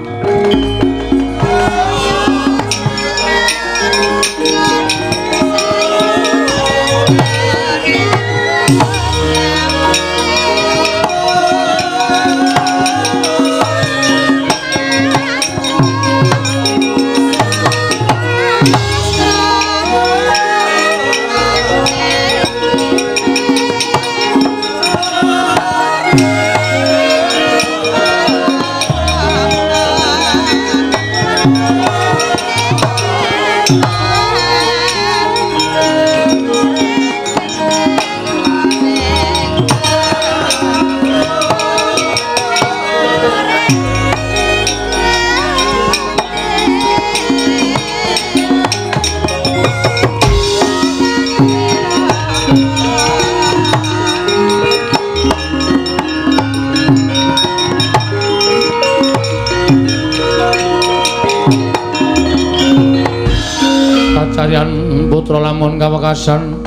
Kacaryan putra lamun kawekasan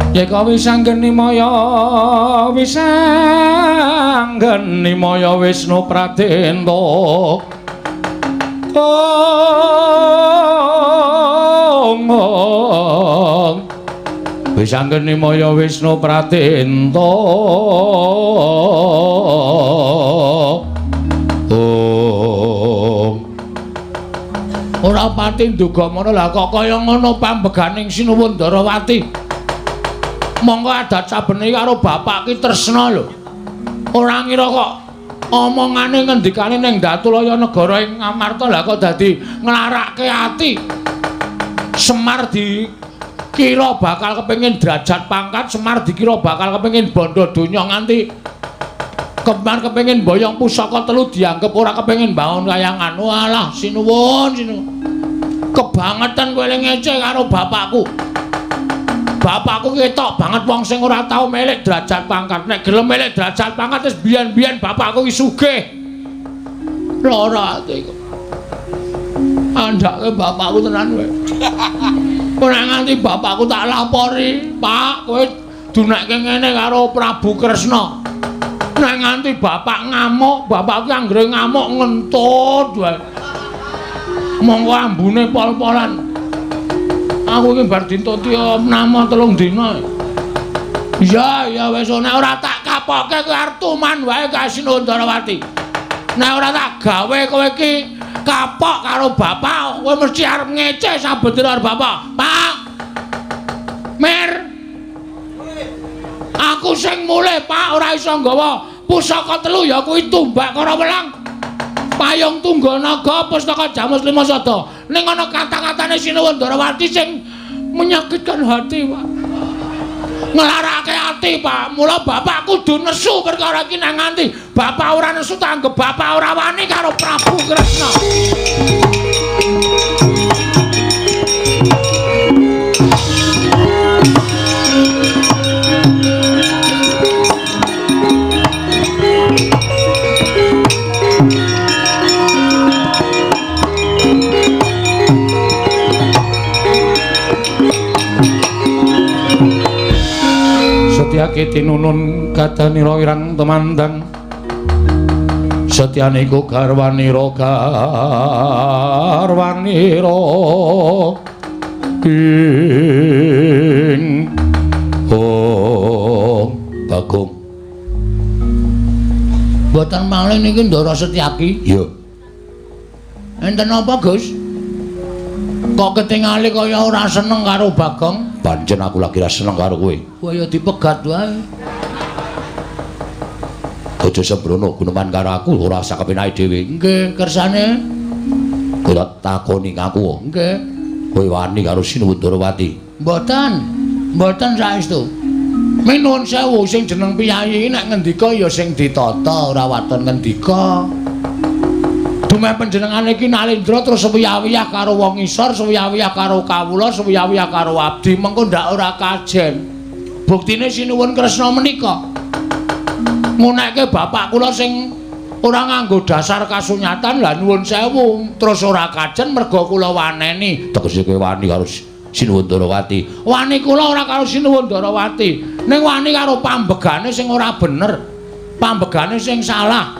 yeka wisanggeni maya wisanggeni maya Wisnu Pradenta. Ong wisanggeni maya Wisnu Pradenta. Ong ora pati nduga mono lah kok kaya ngono pambeganing Sinuwun Ndarawati. Monggo adat sabene karo bapak ki tresna lho. Ora ngira kok omongane ngendikane ning Datulaya negara ing Ngamarta lah kok dadi nglarake ati. Semar dikira bakal kepengin derajat pangkat, Semar dikira bakal kepengin bondo donya nganti kembar kepengin boyong pusaka telu dianggep ora kepengin bangun kayangan. Walah sinuwun sinuwun. Kebangetan kowe ngece karo bapakku. Bapakku ketok banget wong sing ora tau milik derajat pangkat. Nek gelem milik derajat pangkat wis biyen-biyen bapakku ki sugih. Lara ati kok. Andhake bapakku tenan kowe. Ora nganti bapakku tak lapori, Pak, kowe dunekke ngene karo Prabu Kresna. Nek nganti bapak ngamuk, bapakku anggere ngamuk ngentut wae. Monggo ambune pol-polan. Aku iki bar dintuti nama 3 dina. Iya, ya wis nek ora tak kapoke kowe arep tuman wae ka Sinuwun Ndarawati. Nek ora tak gawe kowe iki kapok karo bapak, kowe mesti arep ngece saben dina karo bapak. Pak. Mir. Aku sing mulih, Pak, ora iso nggawa pusaka telu ya kuwi tumbak karo welang. Payung Tunggal Naga Pustaka Jamus Lima Sada. Ning ana kata-katane Sinuwun Ndarawati sing menyakitkan hati, Pak. Nglarake ati, Pak. Mula bapak kudu nesu perkara iki nang nganti bapak ora nesu tanggep bapak ora wani karo Prabu Kresna. Setyaki tinunun kadanira wirang temandang setyaniku garwanira garwanira king oh Bagong mboten malih niki Ndara Setyaki. Iya. Enten apa, Gus? Kok ketingali kaya ora seneng karo Bagong? Pancen aku lagi ora seneng karo kowe. Wah ya dipegat wae. Aja sembrono guneman karo aku ora usah kepenake dhewe. Nggih, kersane. Kowe takoni aku. Nggih. Kowe wani karo Sinuwun Ndarawati? Mboten. Mboten saestu. Minuwun sewu sing jeneng piyayi nek ngendika ya sing ditata ora waton ngendika. Dumeh panjenengane iki Nalendra terus suwiyah-wiyah karo wong isor, suwiyah-wiyah karo kawula, suwiyah-wiyah karo abdi, mengko ndak ora kajen. Buktine Sinuwun Kresna menika ngunekke bapak kula sing ora nganggo dasar kasunyatan, lah nuwun sewu terus ora kajen merga kula waneni. Tegese kowe wani karo Sinuwun Ndarawati? Wani kula ora karo Sinuwun Ndarawati, ning wani karo pambegane sing ora bener, pambegane sing salah.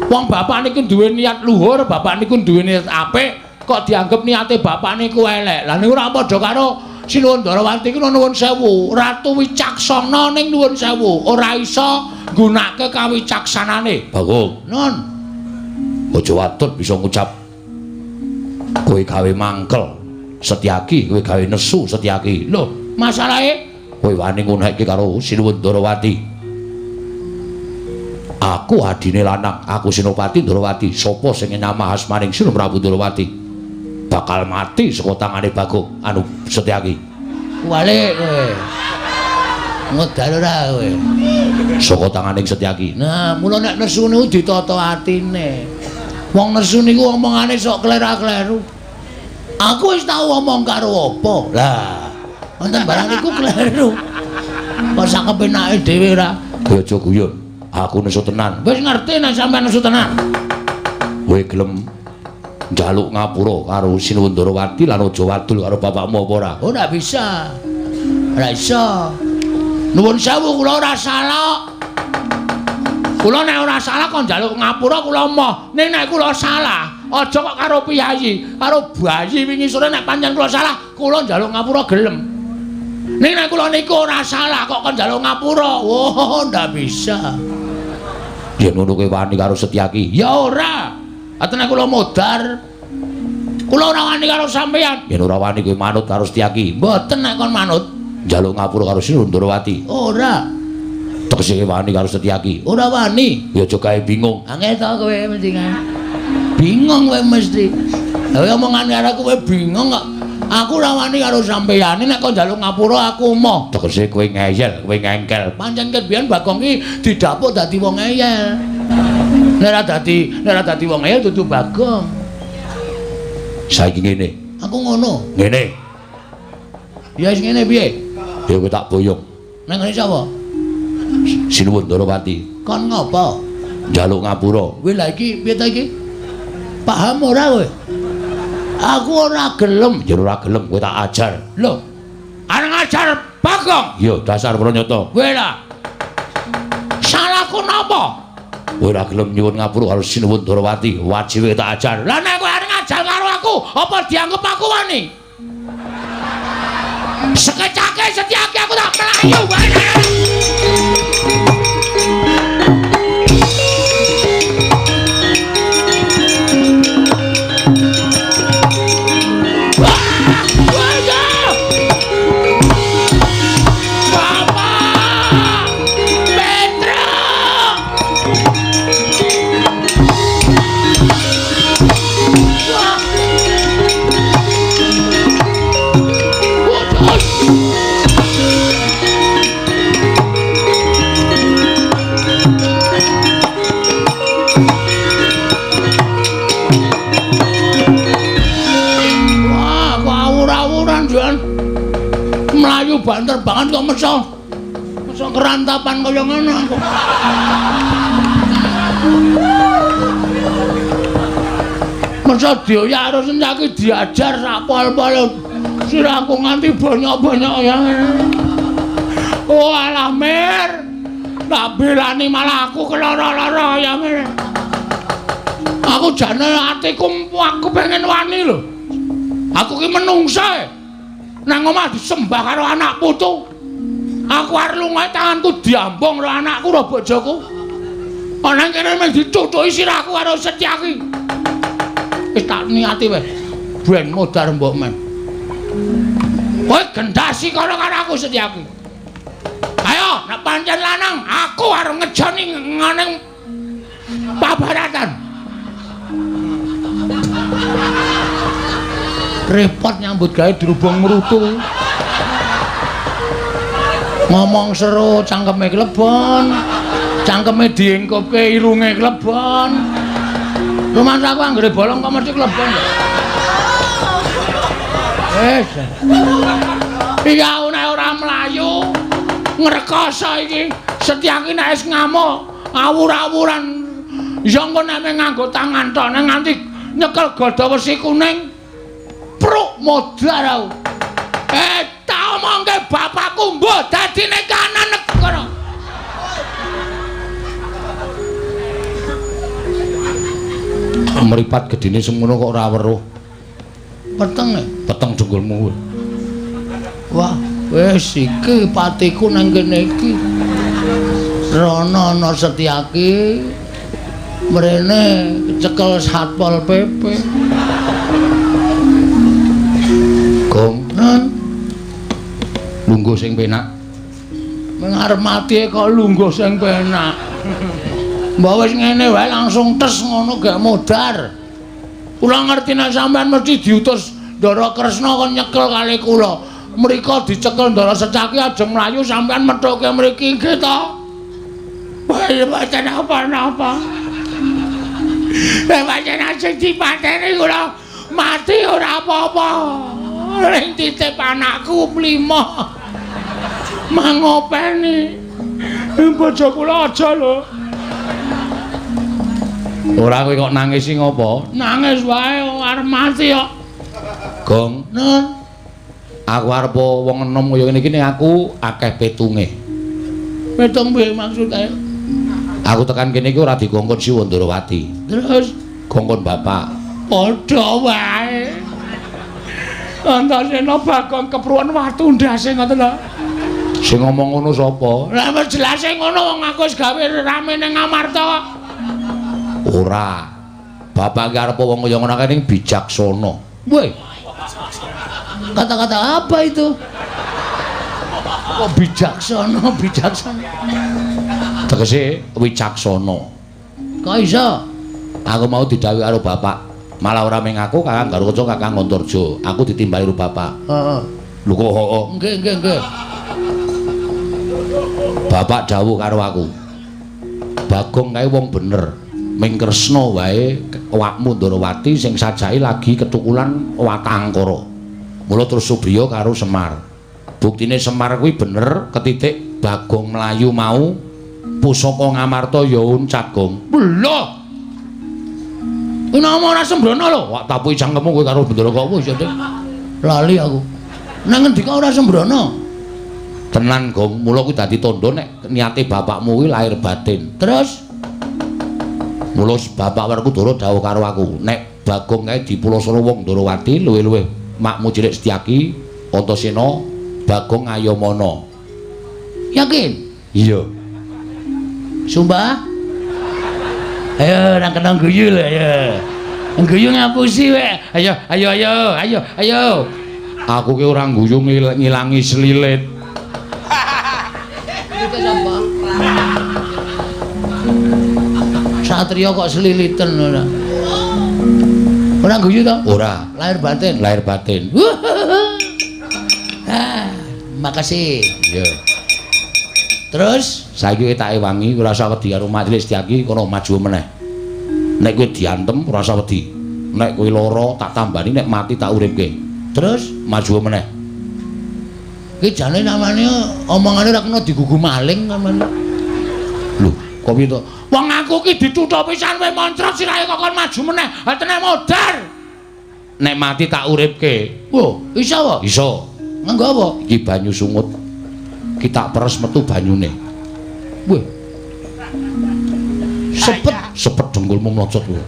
Wong bapak niku duwe niat luhur, bapak niku duwe niat apik, kok dianggep niate bapak niku elek. Lah niku ora padha karo Sinuwun Ndarawati ku nuwun sewu, Ratu Wicaksana ning nuwun sewu, ora iso nggunakake kawicaksanane. Bagong. Nun. Aja watut bisa ngucap kowe gawe mangkel Setyaki, kowe gawe nesu Setyaki. Lho, masalahe kowe wani ngunekke karo Sinuwun Ndarawati. Aku adine lanang, aku Senopati Ndarawati. Sapa sing nyamah asmaning Sinuwun Prabu Ndarawati bakal mati saka tangane Bagong anu Setyaki. Walik kowe. Ngedal ora kowe. Saka tangane Setyaki. Nah, mula nek nesu niku ditata atine. Wong nesu niku omongane sok klera-kleru. Aku wis tau omong karo apa. Lah, wonten barang niku kleru. Kok sak kepenake dhewe ora. Kowe aja guyon. Aku nesu tenan. Wis ngerti nek sampean nesu tenan. Kowe gelem Njaluk ngapura karo Sinuwun Ndorowati lan aja wadul karo bapakmu apa ora? Ora bisa. Ora iso. Nuwun sewu kula ora salah. Kula nek ora salah kok njaluk ngapura kula emoh. Ning nek kula salah, aja kok karo piyayi, karo bayi wingi sore nek pancen kula salah, kula njaluk ngapura gelem. Ning nek kula niku ora salah kok kon njaluk ngapura. Oh, ndak bisa. Yen ngono kowe wani karo Setyaki? Ya ora. Atene kula modar. Kula ora wani karo sampeyan. Yen ora wani kowe manut karo Setyaki? Mboten nek kon manut. Njaluk ngapura karo Sinuwun Ndorowati? Ora. Tegese wani karo Setyaki? Ora wani. Ya aja gawe bingung. Angel to kowe mesti kan. Bingung kowe mesti. Lah omongan karo kowe bingung kok. Aku ora wani karo sampeyan. Nek kon njaluk ngapura aku emoh. Tegese kowe ngeyel, kowe ngengkel. Pancen ket biyen Bagong ki didapuk dadi wong ngeyel. Nek ora dadi wong ngeyel dudu Bagong. Saiki ngene. Aku ngono. Ngene. Ya wis ngene piye? Ya kowe tak boyong. Nang ngene sapa? Sinuwun Ndorowati. Kon ngopo? Njaluk ngapura. Kowe lha iki piye ta iki? Paham ora kowe? Aku ora gelem. Ya ora gelem kowe tak ajar. Lho. Arep ngajar Bagong? Ya dasar pranyata. Kowe lah. Salahku napa? Kowe ora gelem nyuwun ngapura karo Sinuwun Ndorowati, wajibe tak ajar. Lah nek kowe arep ngajar karo aku, apa dianggep aku wani? Sekecake Setyaki aku tak mlayu wae. Mlayu banter banget kok meso. Meso kerantapan kaya ngono aku. Meso dioyak karo Setyaki diajar sak pol-pol. Sirahku nganti bonyok-bonyok ya. Oh alah Mir. Tak belani malah aku keloro-loro ya Mir. Aku jane atiku aku pengen wani lho. Aku ki menungsa. Nang omah disembah karo anak putu. Aku arep lunga tanganku diambung karo anakku karo bojoku. Ana kene mung dicucuki sirahku karo Setyaki. Wis tak niati weh. Ben modar mbok men. Kowe gendasi kono karo aku Setyaki. Ayo, nek pancen lanang, aku arep ngejoni ngene pabaratan. Repot nyambut gawe dirubung mrutu. Ngomong seru cangkeme klebon. Cangkeme diengkupke irunge klebon. Rumangsaku anggere bolong kok mesti klebon. Wis. Iki aku nek ora mlayu ngrekoso iki. Setyaki nek wis ngamuk awur-awuran. Ya engko nek nganggo tangan tok nek nganti nyekel gada wesi kuning. Pruk modar aku. Tak omongke bapakku mbuh dadine kanan negara. Mripat gedine semono kok ora weruh. Peteng e? Peteng jenggulmu kowe. Wah, wis iki patiku nang kene iki. Rono ana Setyaki. Mrene kecekel Satpol PP. Gong, Nen. Lungguh sing penak. Meng arep mati kok lungguh sing penak. Mbok wis ngene wae langsung tes ngono gak modar. Kula ngerti nek sampean mesti diutus Ndara Kresna kon nyekel kali kula. Mriko dicekel Ndara Setyaki ajeng mlayu sampean methuke mriki nggih to. Wah, mboten apa-apa. Lah pancen ajeng dipateni kula mati ora apa-apa. Ring titip anakku mlima. Mangopeni. Bojo kula aja lho. Ora kowe kok nangis sing ngopo? Nangis wae arep mati kok. Gong, nun. Aku arep wong enom kaya ngene iki ning aku akeh petunge. Petung piye maksude? Aku tekan kene iki ora dikongkon Siwa Ndorowati. Terus kongkon bapak. Padha wae. Antasena Bagong kepruwen watu ndase ngoten lho. Sing ngomong ngono sapa? Lah wis jelase ngono wong aku wis gawe rame ning Amarta kok. Ora. Bapak ki arep wong kaya ngono kae ning bijaksana. Woi. Kata-kata apa itu? Kok bijaksana, bijaksana. Tegese wicaksana. Kok iso? Aku mau didhawuhi karo bapak. Malah ora mung aku, Kakang Garukaca, Kakang Antarja. Aku ditimbali karo bapak. Heeh. Lho kok heeh. Nggih, nggih, nggih. Bapak dawuh karo aku. Bagong kae wong bener. Ming Kresna wae awakmu Ndorowati sing sajake lagi ketukulan watangkara. Mula terus Subriya karo Semar. Buktine Semar kuwi bener ketitik Bagong mlayu mau pusaka Ngamarta ya uncat, Gong. Lho. Kuwi ora sembrono lho. Wak tapuki cangkemmu kowe karo Bendara kok wis ya. Lali aku. Nang ngendi kok ora sembrono? Tenan, Gong. Mula kuwi dadi tandha nek niate bapakmu kuwi lahir batin. Terus mula bapak Werkudara dawuh karo aku, nek Bagong kae dipulasara wong Ndorowati luwih-luwih makmu cilik Setyaki, Antasena, Bagong Ayamana. Yakin? Iya. Sumpah? Ayo nang kena guyu lho, ayo. Guyu ngapusi wek. Ayo, ayo, ayo, ayo, ayo. Aku ki ora guyu ngilangi selilit. Itu sapa? Satria kok seliliten ora. Ora guyu to? Ora. Lahir batin. Lahir batin. Ah, makasih. Iya. Terus saiki tak ewangi ora usah wedi karo majelis Setyaki kono maju meneh. Nek kowe diantem ora usah wedi. Nek kowe lara tak tambani, nek mati tak uripke. Terus maju meneh. Iki jane namane omongane ora kena digugu maling namane. Lho, kok piye to? Wong aku ki dituthuk pisan kowe moncrot sirahe kok kon maju meneh. Ha teneh modar. Nek mati tak uripke. Wo, iso apa? Iso. Nganggo apa? Iki banyu sungut. Ki tak peres metu banyune. Weh. Sepet, sepet dengkulmu mlocot kowe.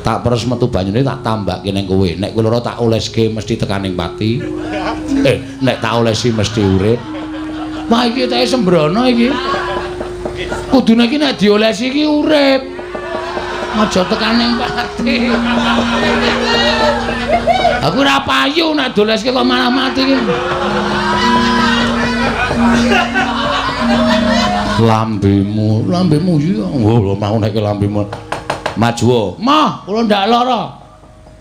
Tak peres metu banyune tak tambake ning kowe. Nek kowe lara tak oleske mesti tekaning pati. Nek tak olesi mesti urip. Wah iki teke sembrono iki. Kudune iki nek diolesi iki urip. Aja tekaning pati. Aku ora payu nek dioleske kok malah mati iki. Lambemu, lambemu iya. Oh, mau nek lambemu. Maju. Mah, kula ndak lara.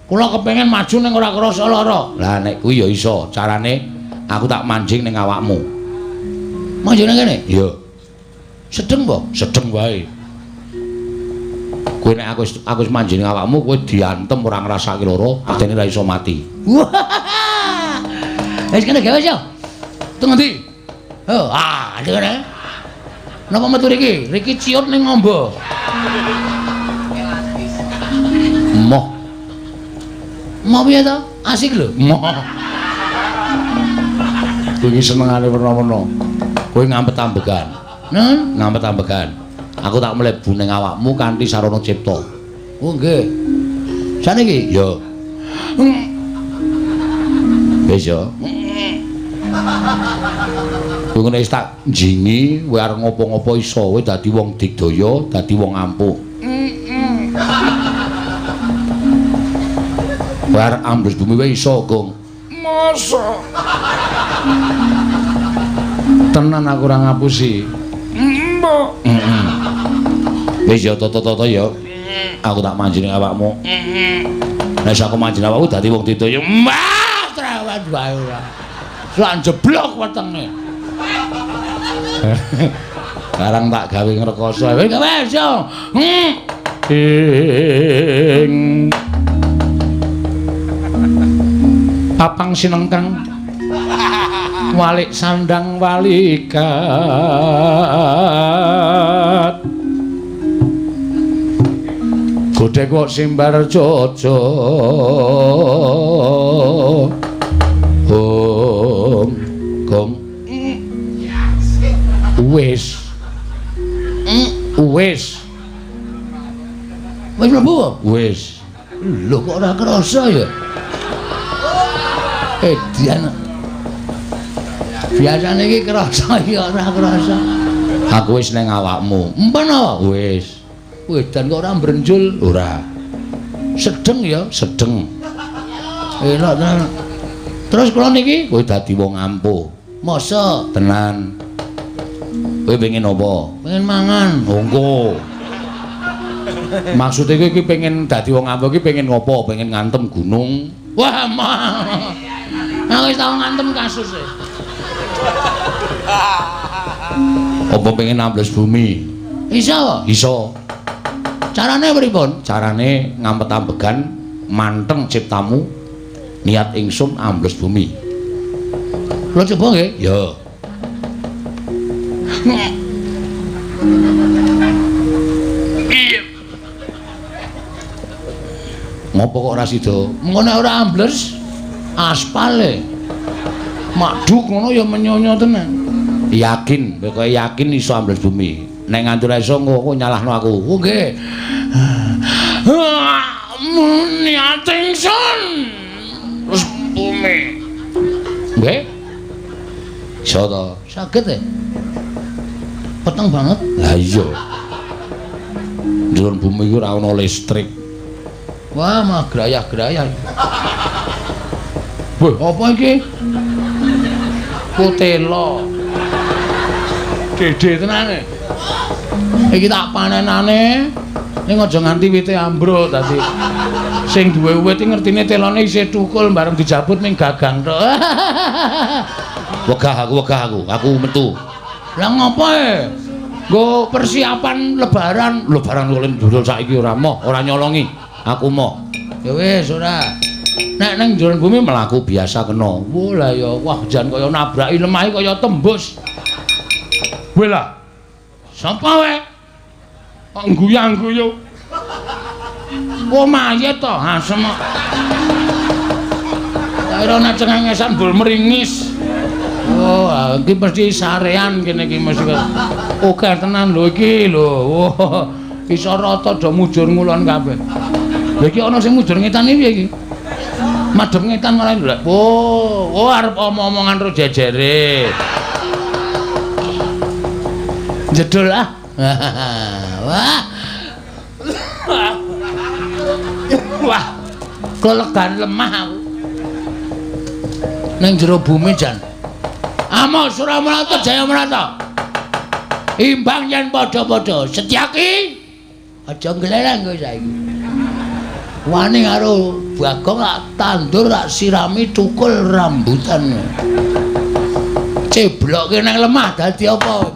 Kula kepengin maju ning ora krasa lara. Lah nek kuwi ya iso, carane aku tak manjing ning awakmu. Manjing nang kene? Iya. Sedeng apa? Sedeng wae. Kowe nek aku wis manjing ning awakmu, kowe diantem ora ngrasake lara, adene ora iso mati. Wis kene gawe yo. Teng ngendi? Oh, ah, kene. Napa metu riki? Riki ciut ning ngombo. Moh. Moh piye to? Asik lho. Moh. Kowe iki senengane werna-werna. Kowe ngampet ambegan. Nun, ngampet ambegan. Aku tak mlebu ning awakmu kanthi sarana cipta. Oh, nggih. Saniki? Ya. Wis ya. Kowe ngene wis tak njingi, kowe arep ngopo-ngopo iso, kowe dadi wong digdaya, dadi wong ampuh. Kowe arep ambles bumi wae iso, Gong. Mosok. Tenan aku ora ngapusi. Mbok. Wis ya toto-toto ya. Aku tak manjing awakmu. Nek aku manjing awakmu dadi wong digdaya. Mbah, trawan wae ora. Lan jeblok wetenge. Sekarang tak gawe ngrekoso. Wis wis yo. Ing papang sinengkang walik sandang walikat Godhek kok simbar jojo. Gong gong. Wis. Wis. Wis mlebu? Wis. Lho kok ora kerasa ya? Edian. Biasane iki kerasa ya ora kerasa. Aku wis nang awakmu. Empen apa? Wis. Wedan kok ora mbrenjul? Ora. Sedeng ya? Sedeng. Elok tenan. Terus kula niki kowe dadi wong ampuh. Masa? Tenan. Kowe pengen apa? Pengen mangan. Monggo. Maksude kowe iki pengen dadi wong ampuh iki pengen ngopo? Pengen ngantem gunung. Wah, mah. Aku wis tau ngantem kasus e. Apa pengen ambles bumi? Iso. Iso. Carane pripun? Carane ngampet ambegan manteng ciptamu niat ingsun ambles bumi. Kula coba nggih? Ya. Ngopo kok ora sida? Mengko nek ora ambles aspale. Maduk ngono ya menyonyo tenan. Yakin, pokoke yakin iso ambles bumi. Nek nganti ora iso engko nyalahno aku. Oh nggih. Niat ingsun terus bumi. Nggih. Iso to? Saged e. Peteng banget. Lah iya. Njero bumi iku ora ana listrik. Wah, mah grayah-grayah. Wah, apa iki? Kutela. Dede tenane. Iki tak panenane. Ning aja nganti wite ambruk dadi. Sing duwe wit iki ngertine telone isih thukul bareng dijabut ning gagang tok. Wegah aku, aku metu. Lah ngopo e? Nggo persiapan lebaran. Lebaran kok ndul saiki ora moh, ora nyolongi. Aku moh. Ya wis ora. Nek nang njero bumi mlaku biasa kena. Wah lah ya, wah jan kaya nabraki lemah kaya tembus. Weh lah. Sapa wae? Kok guyang-guyu. Oh mayit to, asem kok. Tak kira nek cengengesan bul meringis. Oh, iki mesti sarean kene iki mesti. Oke tenan lho iki lho. Oh, iso rata do mujur ngulon kabeh. Lha iki ana sing mujur ngetan iki piye iki? Madhep ngetan malah lho. Oh, oh arep omong-omongan ro jejere. Jedul ah. Wah. Wah. Kelegan lemah aku. Nang jero bumi jan. Amo Suramrata Jayamrata. Imbang yen padha-padha Setyaki. Aja nglelang kowe saiki. Wani karo Bagong tak tandur tak sirami tukul rambutan. Ceblokke nang lemah dadi apa?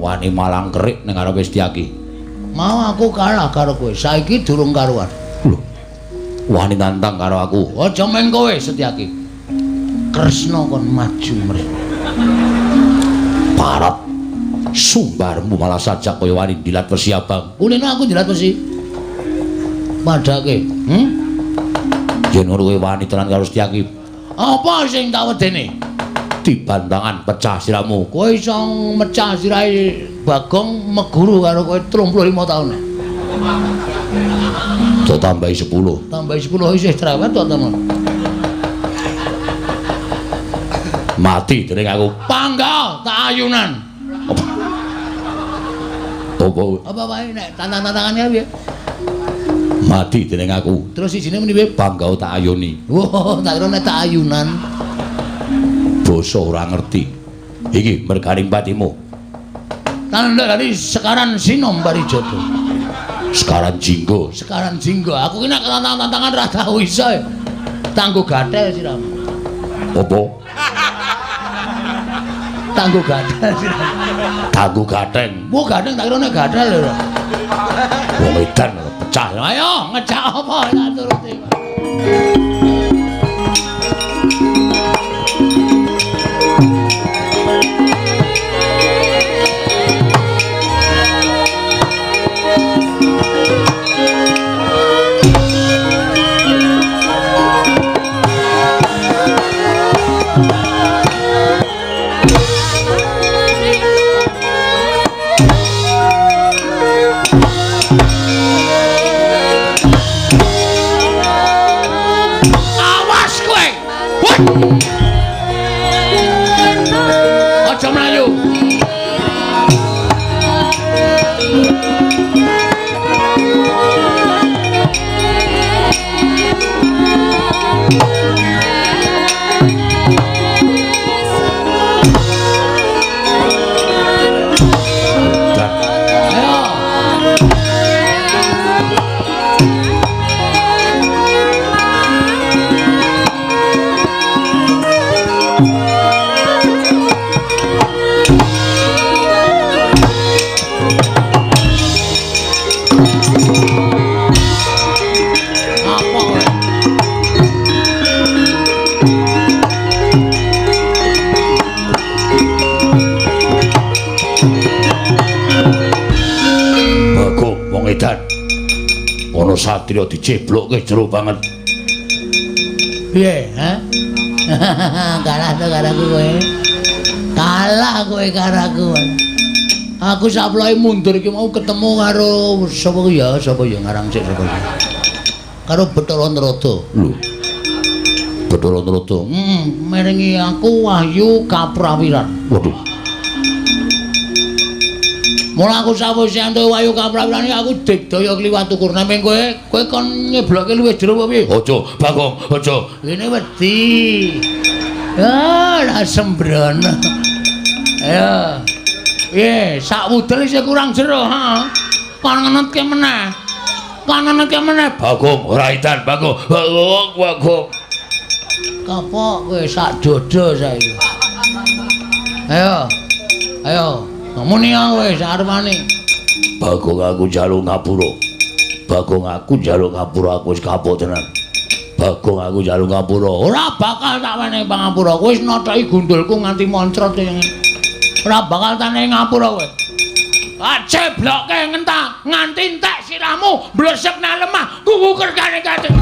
Wani malang kerik ning ngarepe Setyaki. Mau aku kalah karo kowe, saiki durung karuan. Lho. Wani nantang karo aku. Aja meng kowe Setyaki. Kresna kon maju mrene. Parap. Sumbarmu malah sajak kaya wani dilat wesi abang. Kulino aku dilat wesi. Padake. Yen ngono kowe wani tenan karo Setyaki. Apa sing tak wedene? Dibantangan pecah siramu. Kowe iso mecah sirahe Bagong meguru karo kowe 35 taun. Do tambahi 10. Tambahi 10 isih cerewet to temen. Mati dening aku. Pangga tak ayunan. Apa? Apa? Apa wae nek tantang-tantangane piye? Mati dening aku. Terus sijine muni piye? Bangga tak ayuni. Wah, tak kira nek tak ayunan. Basa ora ngerti. Iki merganing patimu. Tandha dari Sekaran Sinom Parijata. Sekaran Jinggo. Sekaran Jinggo. Aku ki nek tantang-tantangan ora tau iso. Tanggo gathel siramu. Apa? Tanggo gathel siramu. Tanggo gatheng. Wah, gatheng tak kira nek gathel lho. Wong edan pecah. Ayo ngejak apa tak turuti. Aja mlayu. Ana satriya diceblokke jero banget. Piye, ha? Kalah to karo aku kowe. Kalah kowe karo aku. Aku saploke mundur iki mau ketemu karo sapa ya? Sapa ya ngarang sik sapa ya? Karo Bathara Narada. Lho. Bathara Narada. Merengi aku wahyu kaprawiran. Waduh. Mula aku sawise entuk wahyu kaprawiran iki aku digdaya kliwat ukur. Nanging kowe, kowe kon nyebloke luwih jero apa piye? Aja, Bagong, aja. Ngene wedi. Ah, lah sembrono. Ayo. Piye, sak wudel isih kurang jero, ha? Kon ngenetke meneh. Kon ngenetke meneh. Bagong, ora edan, Bagong. Bagong, Bagong. Kapok kowe sak dodo saiki. Ayo. Ayo. Muni wis arepane. Bagong aku njaluk ngapura. Bagong aku njaluk ngapura, aku wis kapok tenan. Bagong aku njaluk ngapura. Ora bakal tak wenehi pangapura. Kowe wis nothoki gundulku nganti moncrot e. Ora bakal tak wenehi ngapura kowe. Cebloke ngentak nganti entek sirahmu blesek nang lemah kuwu kerkane kate.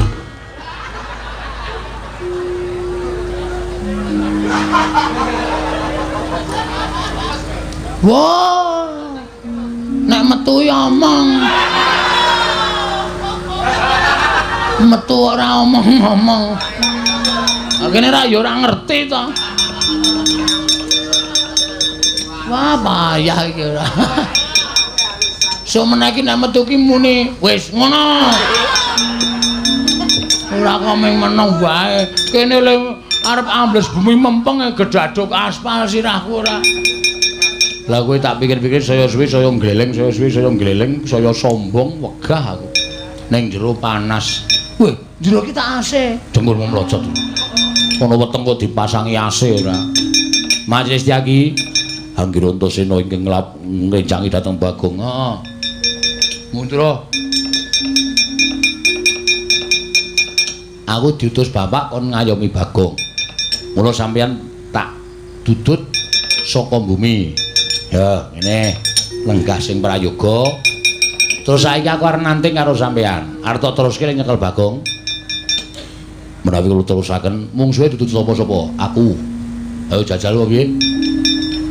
Wah, nek metu ya omong. Metu ora omong-omong. Kene ra ya ora ngerti to. Wah, payah iki ora. Sumene iki nek metu ki muni wis ngono. Ora kok mung meneng wae. Kene le arep ambles bumi mempeng gedaduk aspal sirahku ora. Lah kowe tak pikir-pikir saya suwi saya nggleleng, saya suwi saya nggleleng, saya sombong wegah aku. Ning jero panas. Weh, jero ki tak AC. Dengkulmu mlocot. Ana weteng kok dipasangi AC ora. Majelis Tyagi Anggir Antasena ingkang ngrencangi dhateng Bagong. Heeh. Mundra. Aku diutus bapak kon ngayomi Bagong. Mula sampeyan tak dudut saka bumi. Ya, ngene lenggah sing prayoga. Terus saiki aku arep nanting karo sampeyan. Arep tak teruske nyekel Bagong. Menawi kula terusaken mungsuhe dudu sapa-sapa, aku. Ayo jajal wae piye?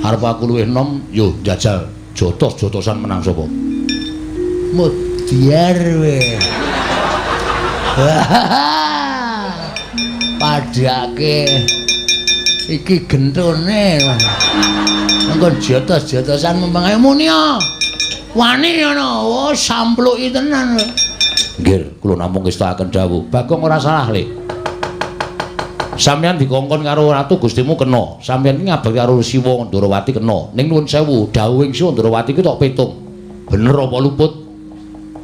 Arep aku luwih enom, yo jajal. Jotos-jotosan menang sapa? Mudyar we. Padhake iki gentone. Engko jotos-jotosan mempeng ayo muni ya. Wani ngono. Oh, sampluki tenan. Nggih, kula namung ngestakaken dawuh. Bagong ora salah, Le. Sampeyan dikongkon karo Ratu Gustimu kena. Sampeyan iki ngabekti karo Siwa Ndorowati kena. Ning nuwun sewu, dawuhing Siwa Ndorowati ki tok pitung. Bener apa luput?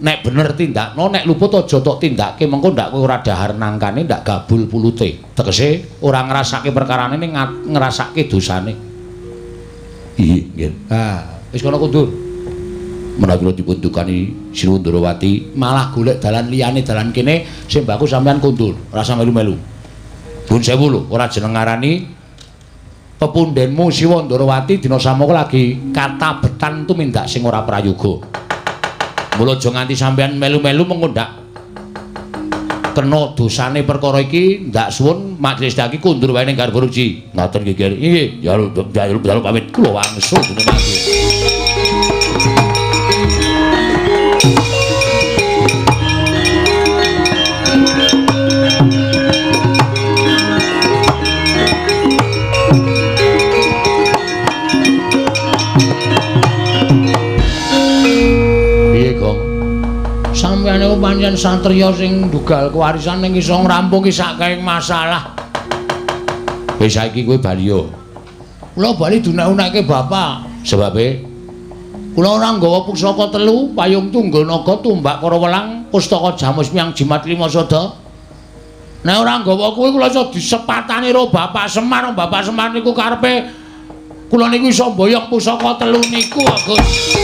Nek bener tindakno, nek luput aja tok tindakke, mengko ndak kowe ora dahar nangkane, ndak gabul pulute. Tegese ora ngrasake perkarane ning ngrasake dosane. Iya, nggih. Ah, wis kono kundur. Menawi kula dipun dukani Siwa Ndorowati, malah golek dalan liyane dalan kene sing baku sampeyan kundur, ora usah melu-melu. Nuwun sewu lho, ora jeneng ngarani pepundhenmu Siwa Ndorowati dina samangka lagi katabetan tumindak sing ora prayoga. Mula aja nganti sampeyan melu-melu mengko ndak kena dosane perkara iki, ndak suwun majelis daki kundur wae ning garba ruji. Ngoten nggih, Kyai. Nggih, ya jaluk pamit kula wangsul dene. Sampeyan niku pancen satriya sing ndugal kewarisan ning iso ngrampungi sakehing masalah. Wis saiki kowe bali yo. Kula bali dunek-unekke bapak. Sebabe kula ora nggawa pusaka telu, payung tunggul naga, tumbak kara welang, pustaka jamus miyang jimat lima sada. Nek ora nggawa kuwi kula iso disepatani karo Bapak Semar. Bapak Semar niku karepe kula niku iso mboyong pusaka telu niku, Gus.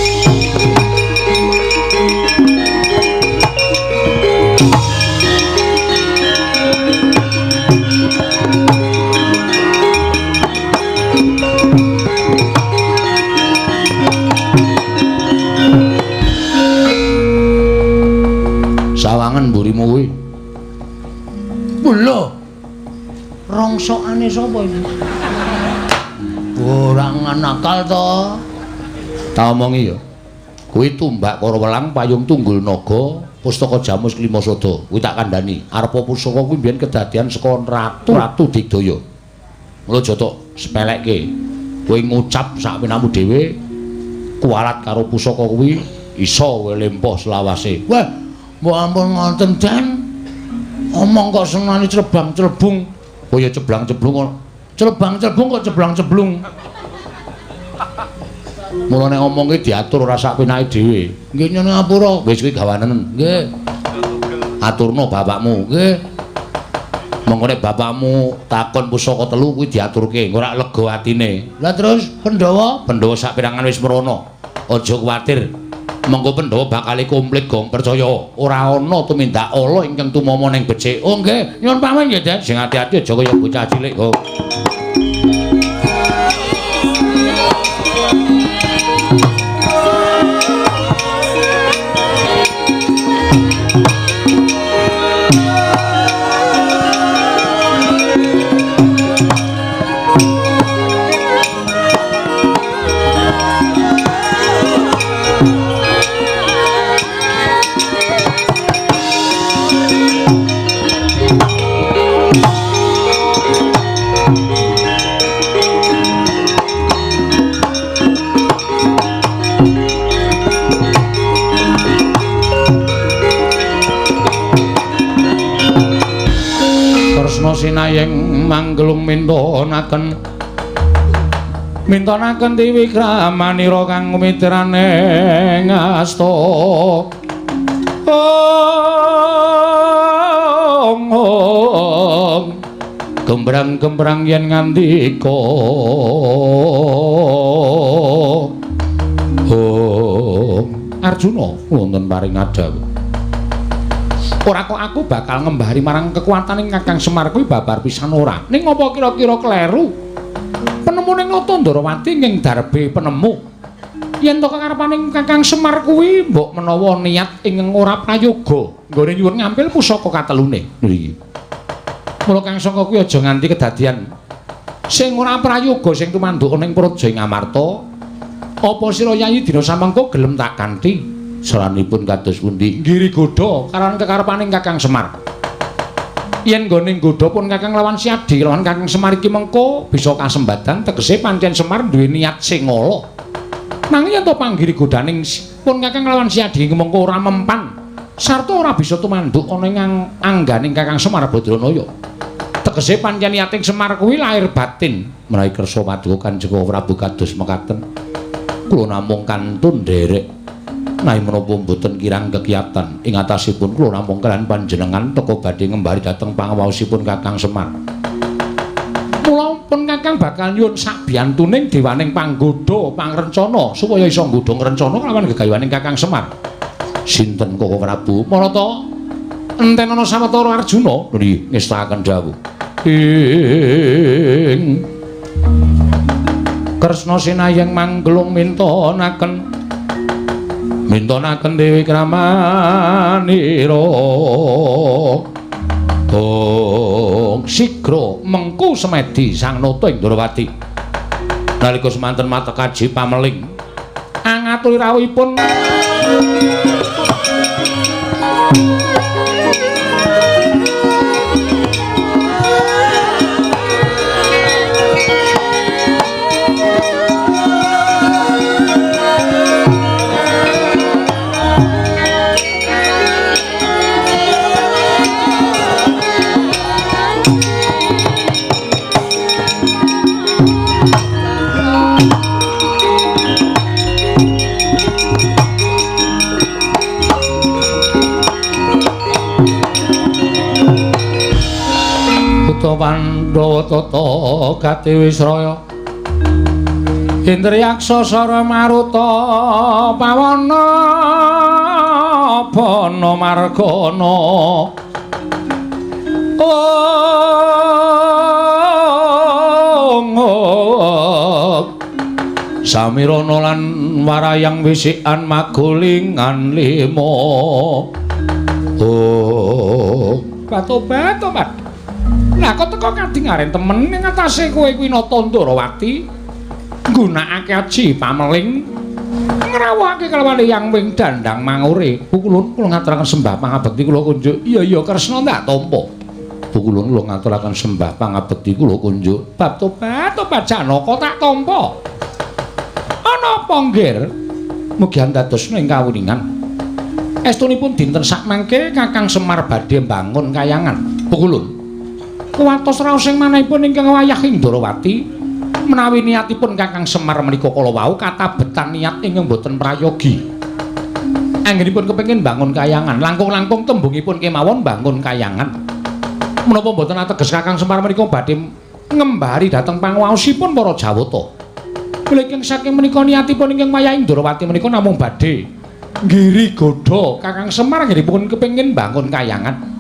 Sawangen mburimu kuwi. Lho. Rongsokane sapa iki? Ora nakal to. Tak omongi ya. Kuwi tumbak kara welang, payung tunggul naga, pustaka jamus lima sada. Kuwi tak kandhani. Arepa pusaka kuwi mbiyen kedadian saka Ratu Digdaya. Mula aja tok sepelekke. Kowe ngucap sak penamu dhewe kualat karo pusaka kuwi iso kowe lempoh selawase. Wah, mbok ampun ngoten, Dan. Omong kok senengane clebang-clebung. Oh ya ceblang-ceblung kok. Clebang-clebung kok ceblang-ceblung. Mula nek omong ki diatur ora sak penake dhewe. Nggih nyuwun ngapura. Wis kuwi gawanen. Nggih. Aturno bapakmu. Nggih. Monggo nek bapakmu takon pusaka telu kuwi diaturke, ora lega atine. Lah terus Pandhawa? Pandhawa sak perangan wis mrono. Aja kuwatir. Monggo Pandhawa bakal komplit gong percaya. Ora ana tumindak ala ingkang tumama ning becik. Oh nggih, nyuwun pamit nggih, Den. Sing ati-ati aja kaya bocah cilik kok. Sinayeng manggelung mintonaken mintonaken tiwikramanira kang mitrane ngasta ong ong gembrang-gembrang yen ngandika ong Arjuna wonten paring adhawuh. Ora kok aku bakal ngembari marang kekuatane Kakang Semar kuwi babar pisan ora. Ning apa kira-kira kleru? Penemune Nata Ndorowati ing darbe penemu. Yen to kekarepane Kakang Semar kuwi mbok menawa niat ing ora prayoga nggone nyuwun ngampil pusaka katelune. Nggih. Mula Kang Sangka kuwi aja nganti kedadian sing ora prayoga sing tumanduk ning Praja ing Amarta. Apa sira Yayi dina samengko gelem tak kanthi? Saranipun kados pundi? Nggiri godha karan kekarepane Kakang Semar. Yen nggone nggodha pun Kakang lawan Siadi lawan Kakang Semar iki mengko bisa kasembadan tegese pancen Semar duwe niat sing ala. Nanging yen to panggiri godhaning pun Kakang lawan Siadi iki mengko ora mempan. Sarta ora bisa tumanduk ana ing angganing Kakang Semar Badranaya. Tegese pancen niating Semar kuwi lahir batin. Menawi kersa paduka Kanjeng Prabu kados mekaten. Kula namung kantun nderek. Nawi menapa mboten kirang kekiyatan ing atasipun kula namung kaliyan panjenengan teka badhe ngembari dhateng pangawaosipun Kakang Semar. Mula pun Kakang bakal nyuwun sabiyantuning dewaning panggodha pangrencana supaya iso nggodha ngrencana kelawan gegayuhaning Kakang Semar. Sinten Koko Prabu? Marata entenana sawetara Arjuna. Nggih, ngestakaken dawuh. Ing Kresna sinayeng manggelung mintonaken mintonaken Dewi Kramanira. Ong sigra mengku semedi sang nata ing Ndrawati. Nalika semanten matekaji pameling angaturi rawuhipun Pandhawa tata gati wisraya Indriyaksa sara maruta pawana bana margana. Ong Samirana lan warayang wisikan magulingan lima. Oh, batobat. Lah kok teko kadingaren temen ing atase kowe kuwi nata Ndrawati nggunakake aji pameling ngrawuhake kelawan Eyang Wing Dandang Mangure. Pukulun kula ngaturaken sembah pangabekti kula kunjuk. Iya iya Kresna ndak tampa. Pukulun kula ngaturaken sembah pangabekti kula kunjuk. Bab tobat tobat Janaka tak tampa. Ana apa nggir? Mugi andadosna ing kawuningan. Estunipun dinten sakmangke Kakang Semar badhe mbangun kayangan. Pukulun kuwatos raos sing manahipun ingkang wayah ing Ndrawati menawi niatipun Kakang Semar menika kala wau katabetan niat ingkang boten prayogi. Anggenipun kepengin bangun kayangan, langkung-langkung tembungipun kemawon bangun kayangan. Menapa boten ateges Kakang Semar menika badhe ngembari dhateng panguwaosipun para Jawata. Mila saking menika niatipun ingkang wayah ing Ndrawati menika namung badhe nggiri godha Kakang Semar anggenipun kepengin bangun kayangan.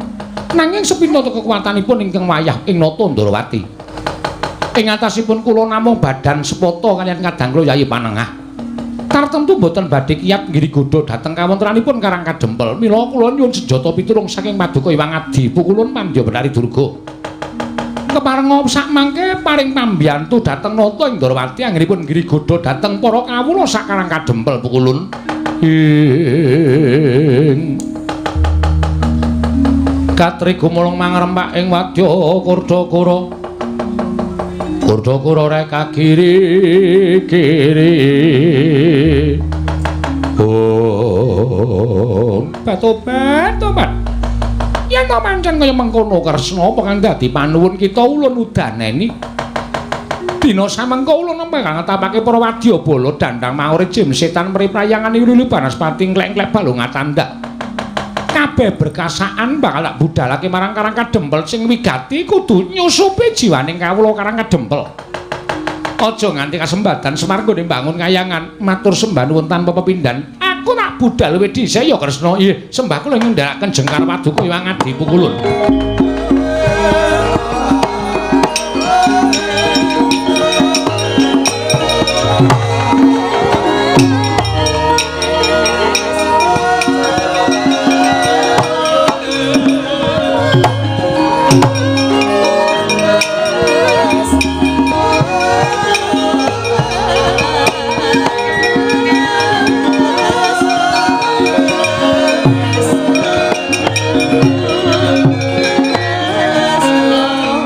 Nanging sepinten kekuatanipun ingkang wayah ing nata Ndrawati. Ing atasipun kula namung badan sepata kaliyan kadang kula Yayi Panengah. Tartemtu boten badhe kiyat nggiri godha dhateng kawontenanipun Karang Kadempel. Mila kula nyuwun senjata pitulung saking Paduka Hyang Adi Pukulun Pandya Betari Durga. Keparenga sakmangke paring pambiyantu dhateng nata ing Ndrawati anggenipun nggiri godha dhateng para kawula sak Karang Kadempel Pukulun. Ing Katri gumulung mangrempak ing wadya Kurdakura. Kurdakura reka kiri kiri. Oh, batobat. Yen to pancen kaya mengkono Kresna apa kang dadi panuwun kita ulun udaneni. Dina samengko ulun nembe kang ngetapake para wadyabala dandang maure jim setan mriprayangan wilu banaspati nglek-nglek balung atandak. Kabeh berkasaan bakal tak budalake marang Karang Kadempel sing wigati kudu nyusupi jiwaning kawula Karang Kadempel. Aja nganti kasembatan Semar nggone mbangun kayangan, matur sembah nuwun tanpa pepindhan. Aku tak budal luwih dhisik ya Kresna. Iya, sembah kula ngendhakaken jengkar paduka Hyang Adi Pukulun.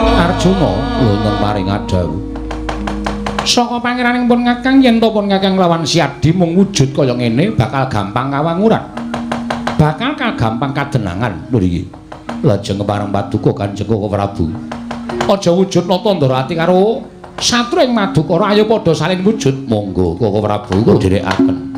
Arjuna wonten paring adhawuh. Saka pangeraning pun Kakang yen to pun Kakang lawan Siadi mung wujud kaya ngene bakal gampang kawanguran. Bakal kagampang kadenangan lho iki. Lajeng kepareng paduka Kanjeng Koko Prabu. Aja wujud nata Ndorowati karo satru ing Madukara, ayo padha salin wujud. Monggo Koko Prabu kula dherekaken.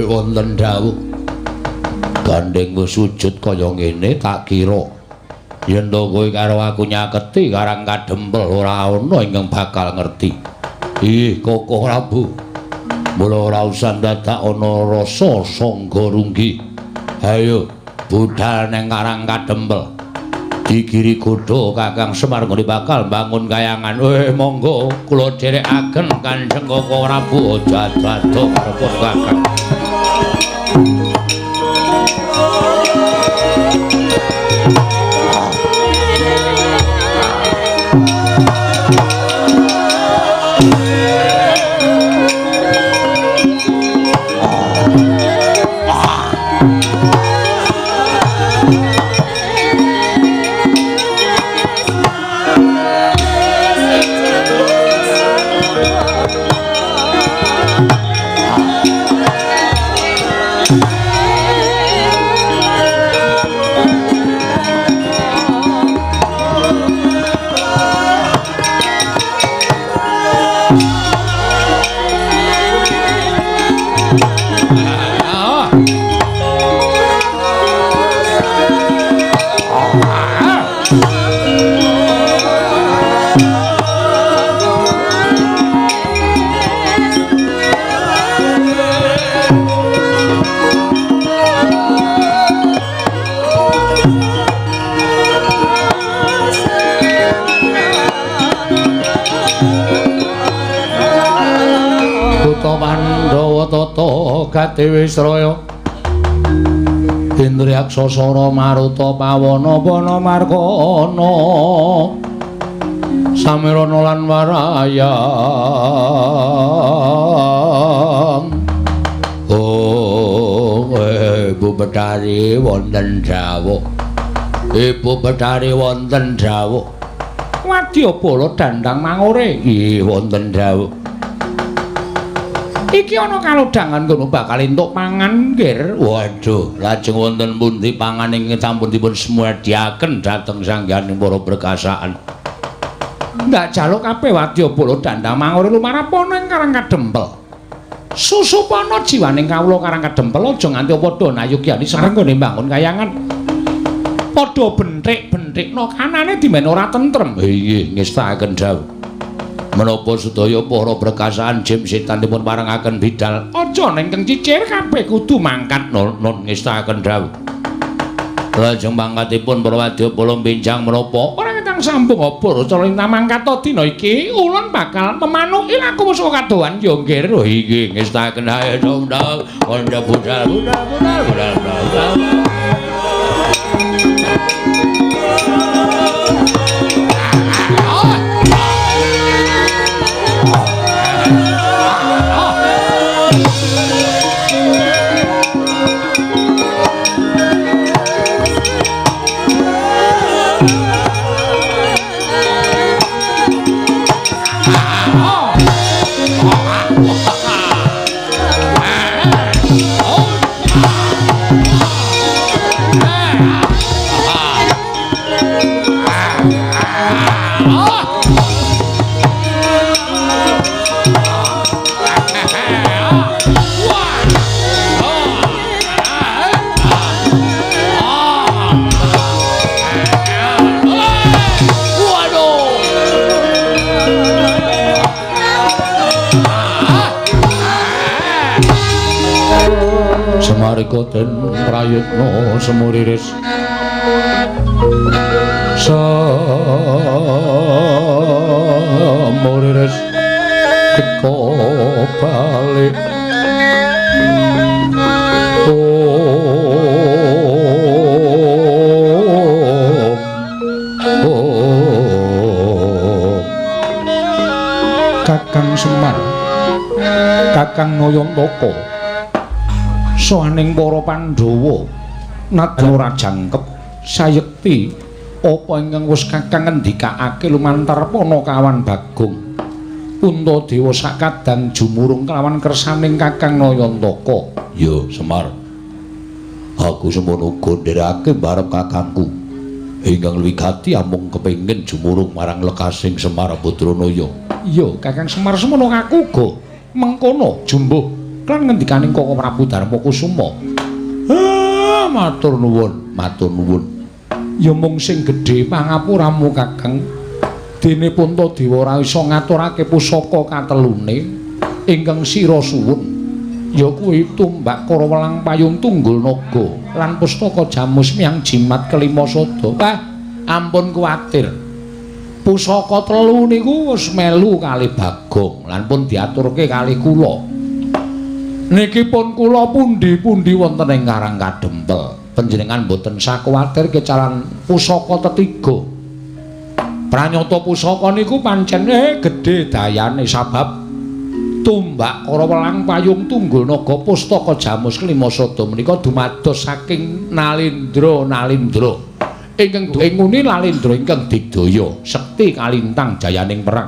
Wonten dawuh gandeng wis sujud kaya ngene tak kira yen to kowe karo aku nyaketi Karang Kadempel ora ana ingkang bakal ngerti. Ih Koko Prabu, mula ora usah dadak ana rasa sangga runggi. Ayo budal nang Karang Kadempel. Digiri godha Kakang Semar nggone bakal mbangun kayangan. Monggo kula dherekaken Kanjeng Koko Prabu aja ado-ado karo Kakang. Tata gati Wisraya Indriyaksa Sara Maruta Pawana Pana Markana Samirana lan Warayang. Oh, Ibu Betari wonten dawuh. Ibu Betari wonten dawuh. Wadyabala dandang mangure. Nggih wonten dawuh. Iki ana kalodhangan kono bakal entuk pangan, Nggir. Waduh, lajeng wonten pundi pangan ingkang sampun dipun semediaken dhateng sangganing para perkasaan. Ndak jaluk kabeh wadyabala dandang mangure lumarap ana ing Karang Kadempel. Susupana jiwaning kawula Karang Kadempel aja nganti padha nayugyani sareng nggone mbangun kayangan. Padha benthik-benthikna kanane dimen ora tentrem. Inggih, ngestakaken dawuh. Menapa sedaya para perkasaan jim setan dipun parengaken bidal aja nengkeng cicir kabeh kudu mangkat nun ngestakaken dawuh. Lajeng mangkatipun para wadyabala benjang menapa ora ketang sambung obor cara mangkat dina iki ulun bakal memanuki laku musuh kadohan ya nggih. Oh inggih ngestakaken ayo dong kandha budal budal budal budal budal. Oh! Semarika den prayitna semuriris semuriris eka balik. Kakang Semar, Kakang Nayantaka, sowaning para Pandhawa nadyan ora jangkep sayekti apa ingkang wis Kakang ngendikake lumantar Panakawan Bagong. Puntadewa sakadang jumurung kelawan kersaning Kakang Nayantaka. Ya Semar, aku semono uga nderake barep kakangku ingkang wigati amung kepengin jumurung marang lekasing Semar Badranaya. Iya, Kakang Semar semono aku uga mengkono jumbuh lan ngendikaning Koko Prabu Darmakusuma. Ah, matur nuwun, matur nuwun. Ya mung sing gedhe pangapuramu Kakang. Dene Puntadewa ora iso ngaturake pusaka katelune ingkang sira suwun. Ya kuwi tumbak Karawelang Payung Tunggul Naga lan pustaka Jamus Miang Jimat Kelima Sada. Ah, ampun kuwatir. Pusaka telu niku wis melu kali Bagong lan pun diaturke kali kula. Niki pun kula pundi-pundi wonten ing Karang Kadempel. Panjenengan mboten sakuwatir kecalan pusaka tetiga. Pranyata pusaka niku pancen gedhe dayane sabab tumbak Karawelang Payung Tunggul Naga pustaka Jamus Kelima Sada menika dumados saking Nalindra Nalindra. Ingkang nguni Nalindra ingkang digdaya sekti kalintang jayaning perang.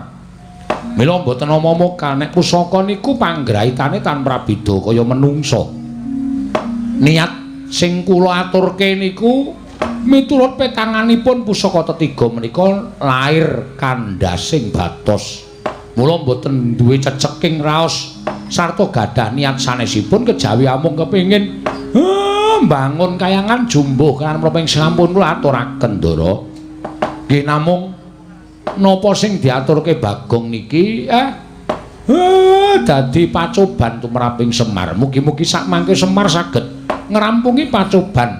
Mila mboten omong-omong nek pusaka niku panggraitane tan prabida kaya menungsa. Niat sing kula aturke niku miturut petanganipun pusaka tetiga menika lair kandhasing batos. Mula mboten duwe ceceking raos sarta gadah niat sanesipun kejawi amung kepengin mbangun kayangan jumbuh kan menapa ing sampun kula aturaken Ndara. Nggih namung napa sing diaturke Bagong niki dadi pacoban tumraping Semar. Mugi-mugi sakmangke Semar saged ngrampungi pacoban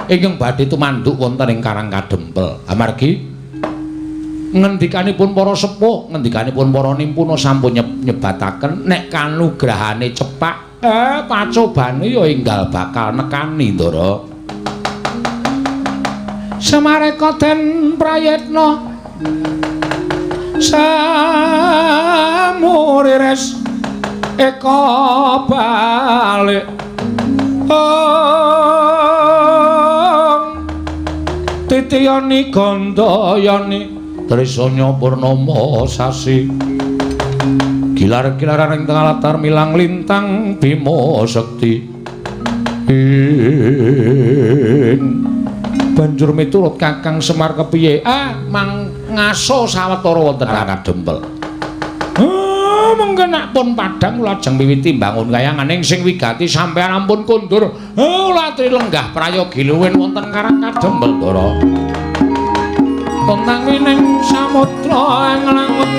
ingkang badhe tumanduk wonten ing Karang Kadempel. Amargi ngendikanipun para sepuh, ngendikanipun para nimpuna sampun nyebataken nek kanugrahane cepak pacobane ya enggal bakal nekani Ndara. Semareka den prayitna samurires eka balik titiyani gandayani trisanya purnama sasi gilar-gilaran ing tengah latar milang lintang Bima Sekti. Banjur miturut Kakang Semar kepiye? Mang ngaso sawetara wonten Kadempel. Mengke nek pun padhang kula ajeng miwiti mbangun kayangan ing sing wigati sampeyan ampun kondur. Latri lenggah prayogi luwin wonten Karang Kadempel, Ndara. Tentang wining samudra ing langut.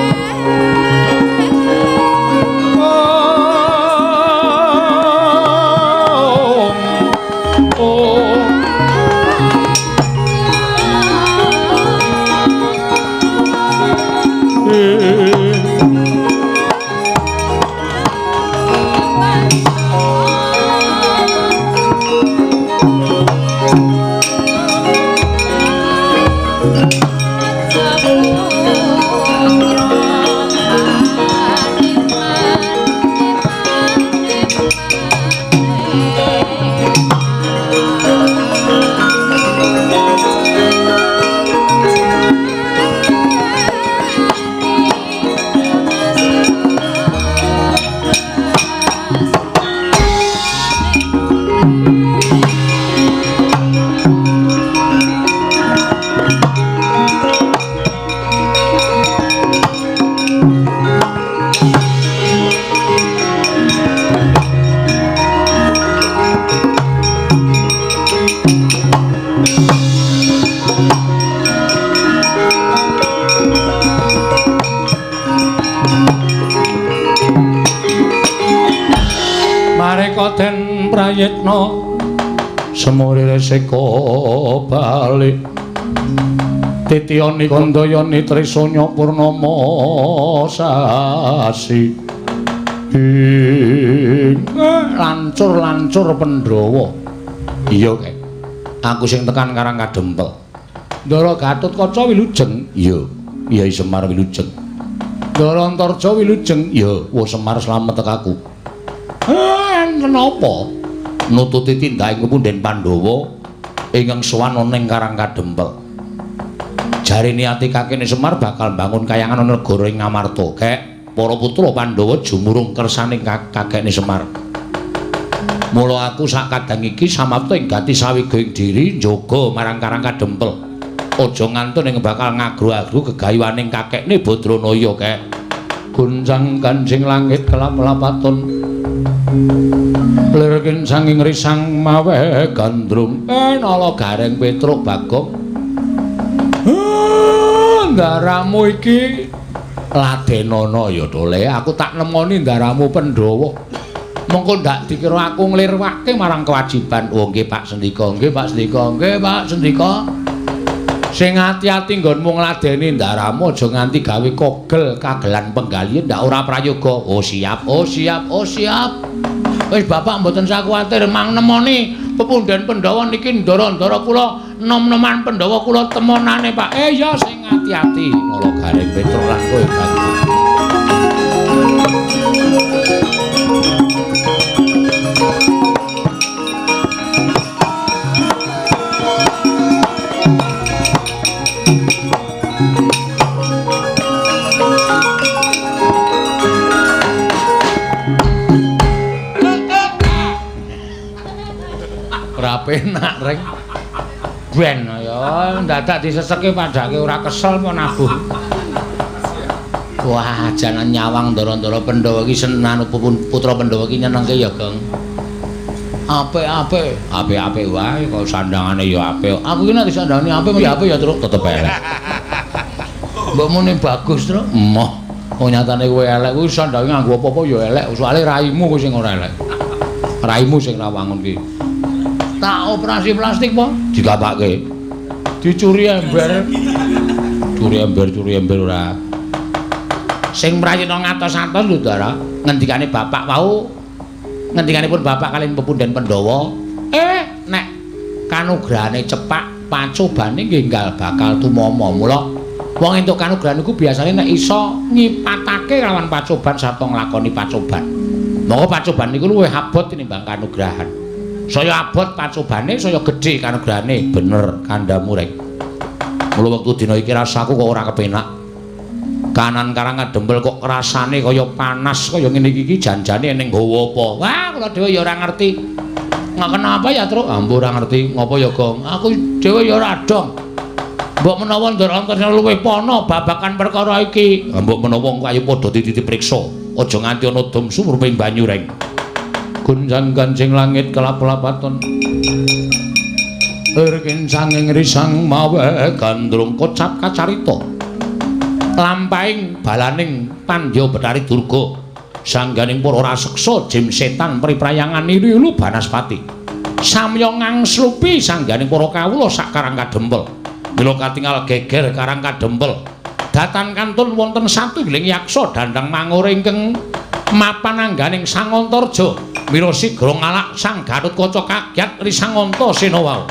Prayitna Semure reseka balik titiyani kandayani trisanya purnama sasi ing lancur-lancur Pandhawa. Iya kek, aku sing tekan Karang Kadempel. Ndara Gatotkaca wilujeng. Iya, Kyai Semar wilujeng. Ndara Antarja wilujeng. Iya, wo Semar slamet tekaku. Enten apa? Nututi tindaking pepunden Pandhawa ingkang sowan ana ing Karang Kadempel. Jare niati kakene Semar bakal mbangun kayangan ana negara ing Ngamarta. Kek para putra Pandhawa jumurung kersane kakekne Semar. Mula aku sak kadang iki samapta ing gati sawiga ing diri njaga marang Karang Kadempel. Aja ngantun ing bakal ngagru-agru gegayuhaning kakekne Badranaya kek. Guncang kancing langit kelap-lapaton lirkin sanging risang mawe gandrung. Nala Gareng Petruk Bagong, ndaramu iki ladenana ya Dole, aku tak nemoni ndaramu Pandhawa. Mengko ndak dikira aku nglirwake marang kewajiban. Oh nggih Pak Sendika, nggih Pak Sendika, nggih Pak Sendika. Sing ati-ati nggonmu ngladeni ndaramu aja nganti gawe kogel kagelan penggalihe ndak ora prayoga. Oh siap, oh siap, oh siap. Wis bapak mboten usah kuwatir, mang nemoni pepunden Pandhawa niki ndara-ndara kula nom-noman Pandhawa kula temonane Pak. Ya sing ati-ati Nala Gareng Petruk lan kowe Bagong. Penak reng ben ya ndadak diseseke padake ora kesel apa nabuh. Wah, janan nyawang ndara-ndara Pandhawa iki senan putra Pandhawa iki nyenengke ya, Gong. Apik-apik, apik-apik wae kok sandangane ya apik. Aku iki nek disandangane apik ya apik ya, Truk, tetep elek. Mbok muni bagus, Truk. Emoh, kok nyatane kowe elek kuwi sandange nganggo apa-apa ya elek, soalé raimu kuwi sing ora elek. Raimu sing ra wangun ki. Tak operasi plastik po? Digapake. Dicuri ember. Curi ember, curi ember ora. Sing mrayitna ngatos-atos lho, Ndara. Ngendikane bapak wau, ngendikanipun bapak kaliyan pepunden Pandhawa, nek kanugrahane cepak pacobane nggih enggal bakal tumama. Mula wong entuk kanugrahan iku biasane nek iso ngipatake lawan pacoban sarta nglakoni pacoban. Monggo pacoban niku luwih abot tinimbang kanugrahan. Saya abot pacobane, saya gedhe kanugrahane. Bener kandhamu rek. Mula wektu dina iki rasaku kok ora kepenak. Kanan Karang Kadempel kok rasane kaya panas kaya ngene iki janjane ning hawa apa. Wah, kula dhewe ya ora ngerti. Nggak kenapa ya, Truk? Ambo ora ngerti. Ngopo ya, Gong? Aku dhewe ya ora dong. Mbok menawa ndara antarane luwih pana babakan perkara iki. Mbok menawa engko ayo padha ditipriksa. Aja nganti ana dom sumruping banyu reng. Gunjang kancing langit kelap-lapaton lirkin sanging risang mawe gandrung kocap kacarita lampahing balaning Pandya Betari Durga sangganing para raseksa jim setan priprayangan nilu banaspati samya ngangslupi sangganing para kawula sak Karang Kadempel. Mila katingal geger Karang Kadempel datan kantun wonten satunggiling yaksa dandang mangure ingkang mapan angganing Sangantarja. Mila sigra ngalak Sang Gatotkaca kagyat Risangantasena wau.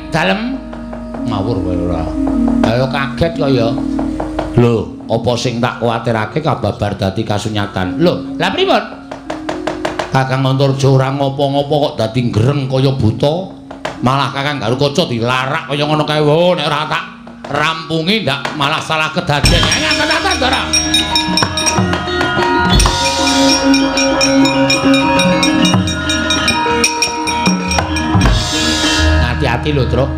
Dalem ngawur kowe ora. Ayo kaget kok ya. Lho, apa sing tak kuwatirake kababar dadi kasunyatan. Lho, lah pripun? Kakang Antarja ora ngopo-ngopo kok dadi greng kaya buta. Malah Kakang Garukaca dilarak kaya ngono kae. Wo nek ora tak rampungi ndak malah salah kedaden. Ngaten Ndara. Hati-hati lho, Truk.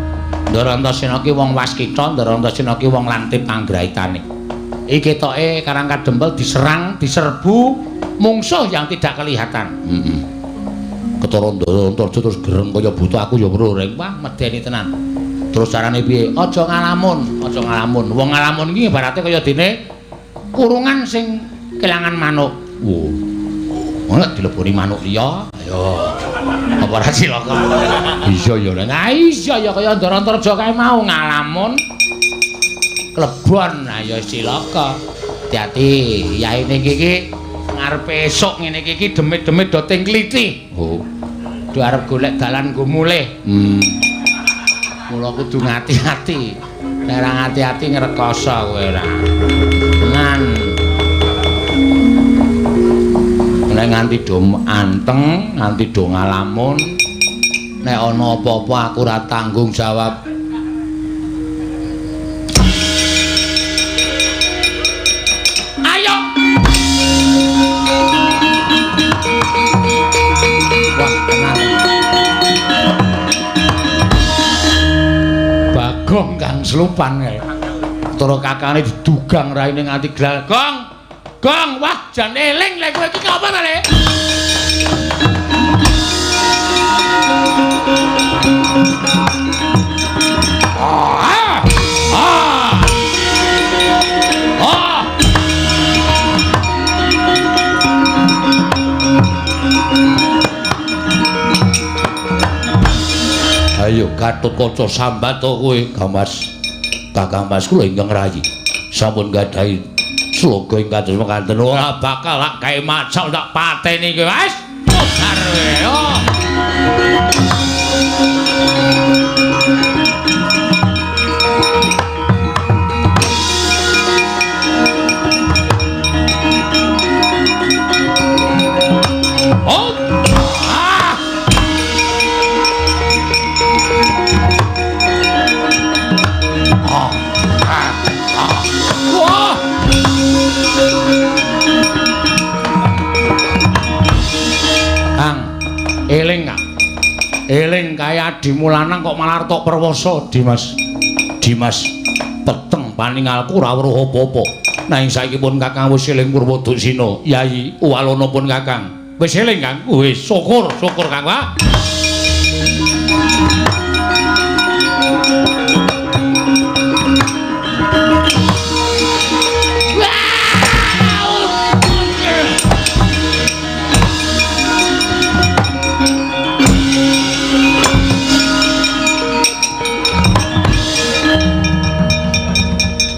Ndara Antasena ki wong waskita, Ndara Antasena ki wong lantip panggraitane. Iki ketoke Karang Kadempel diserang, diserbu mungsuh yang tidak kelihatan. Heeh. Ketara Ndara Antarja terus gereng kaya buta, aku ya weruh reng. Wah, medeni tenan. Terus carane piye? Aja ngalamun, aja ngalamun. Wong ngalamun iki ibarate kaya dene kurungan sing kelangan manuk. Wo. Ngono dileboni manuk liya. Ayo. Apa ora cilaka? Iya ya. Nah iya ya kaya Ndara Antarja kae mau ngalamun klebon. Nah ya cilaka. Hati-hati, yaine iki ngarepe esuk ngene iki demit-demit do tingkliti. Oh. Do arep golek dalan nggo mulih. Mula kudu ngati-ati. Nek ora ngati-ati ngrekoso kowe ora. Tenan. Nek nganti do anteng, nganti do ngalamun, nek ana apa-apa aku ora tanggung jawab. Ayo. Wah, tenan. Bagong kang slupan kae. Ketara kakane didugang raine nganti glal. Gong. Gong, wah jan eling lek kowe iki apa ta, Le? Ah! Ah! Ah! Ayo Gatotkaca sambat to kowe, Gamas. Kakang Mas kula ingkang rayi. Sampun gadhahi sloga ing kados mekaten ora bakal lak gawe macak tak pateni kowe wis modar kowe. Oh. Oh. Ah. Ah. Ah. Ah. Wah. Kang, eling Kang. Eling kaya adimu lanang kok malah tok perwasa, Dimas. Dimas, peteng paningalku ora weruh apa-apa. Nanging saiki pun Kakang wis eling Purwoduksina. Yayi, uwalana pun Kakang. Wis eling, Kang. Wis syukur, syukur Kang, Pak.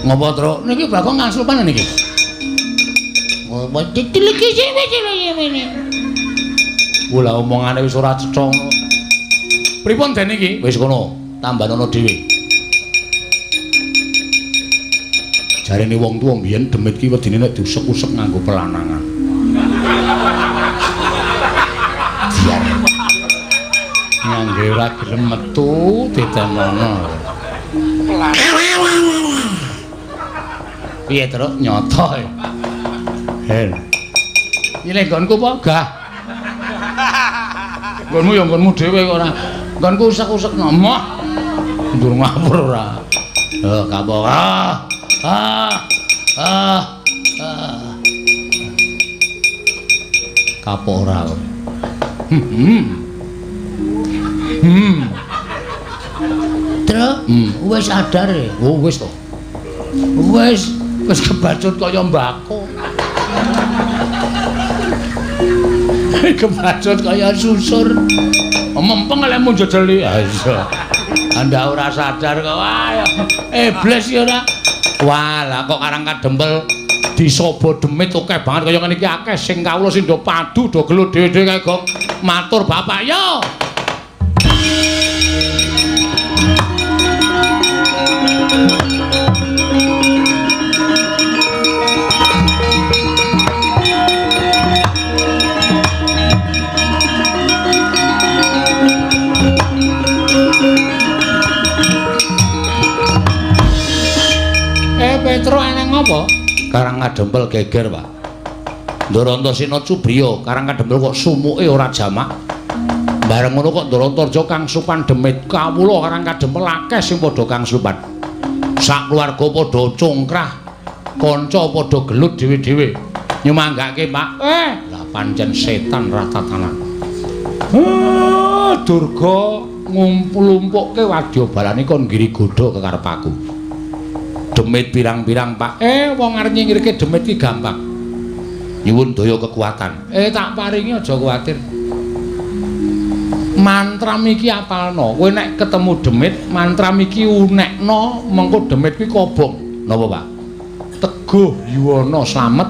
Ngopo, Truk? Niki Bagong ngasupan niki. Ngopo ditiliki sini. Wah, omongane wis ora cetha. Pripun den iki? Wis kono, tambanono dhewe. Jarene wong tuwa mbiyen demit ki wedine nek diusek-usek nganggo pelanangan. Biar ngangge ora gelem metu ditenono. Piye, Truk? Nyoto. Hel. Nyilih nggonku apa? Gah. Nggonmu ya nggonmu dhewe kok ora. Nggonku usek-usek moh. Ndur ngapur ora. Eh, kapok. Ah. Ah. Ah. Ah. Kapok ora. Truk, wis sadar e. Oh, wis to. Wis wis kebacut kaya mbako. Kebacut kaya susur. Mempeng lek njejeli. Ha iya. Anda ora sadar kok. Wah, iblis ya ora. Wah, lah kok Karang Kadempel disobo demit akeh banget kaya ngene iki akeh sing kawula sing do padu do gelut dhewe-dhewe kae Gong. Matur bapak yo. ngapa? Karang Kadempel geger, Pak. Ndarantasena cubriya, Karang Kadempel kok sumuke ora jamak. Bareng ngono kok Ndarantarja kang supan demit kawula Karang Kadempel akeh sing padha kang supan. Sak keluarga padha congkrah, kanca padha gelut dhewe-dhewe. Nyumanggake, Pak. Lah pancen setan ratatanan. Durga ngumpul-lumpukke wadya balane kon nggiri godha kekarep aku. Demit pirang-pirang, Pak. Wong arep nyingkirke demit ki gampang. Nyuwun daya kekuatan. Tak paringi aja kuwatir. Mantram iki apalno. Kowe nek ketemu demit, mantram iki unekno, mengko demit kuwi kobong. Napa, Pak? Teguh yuwana slamet,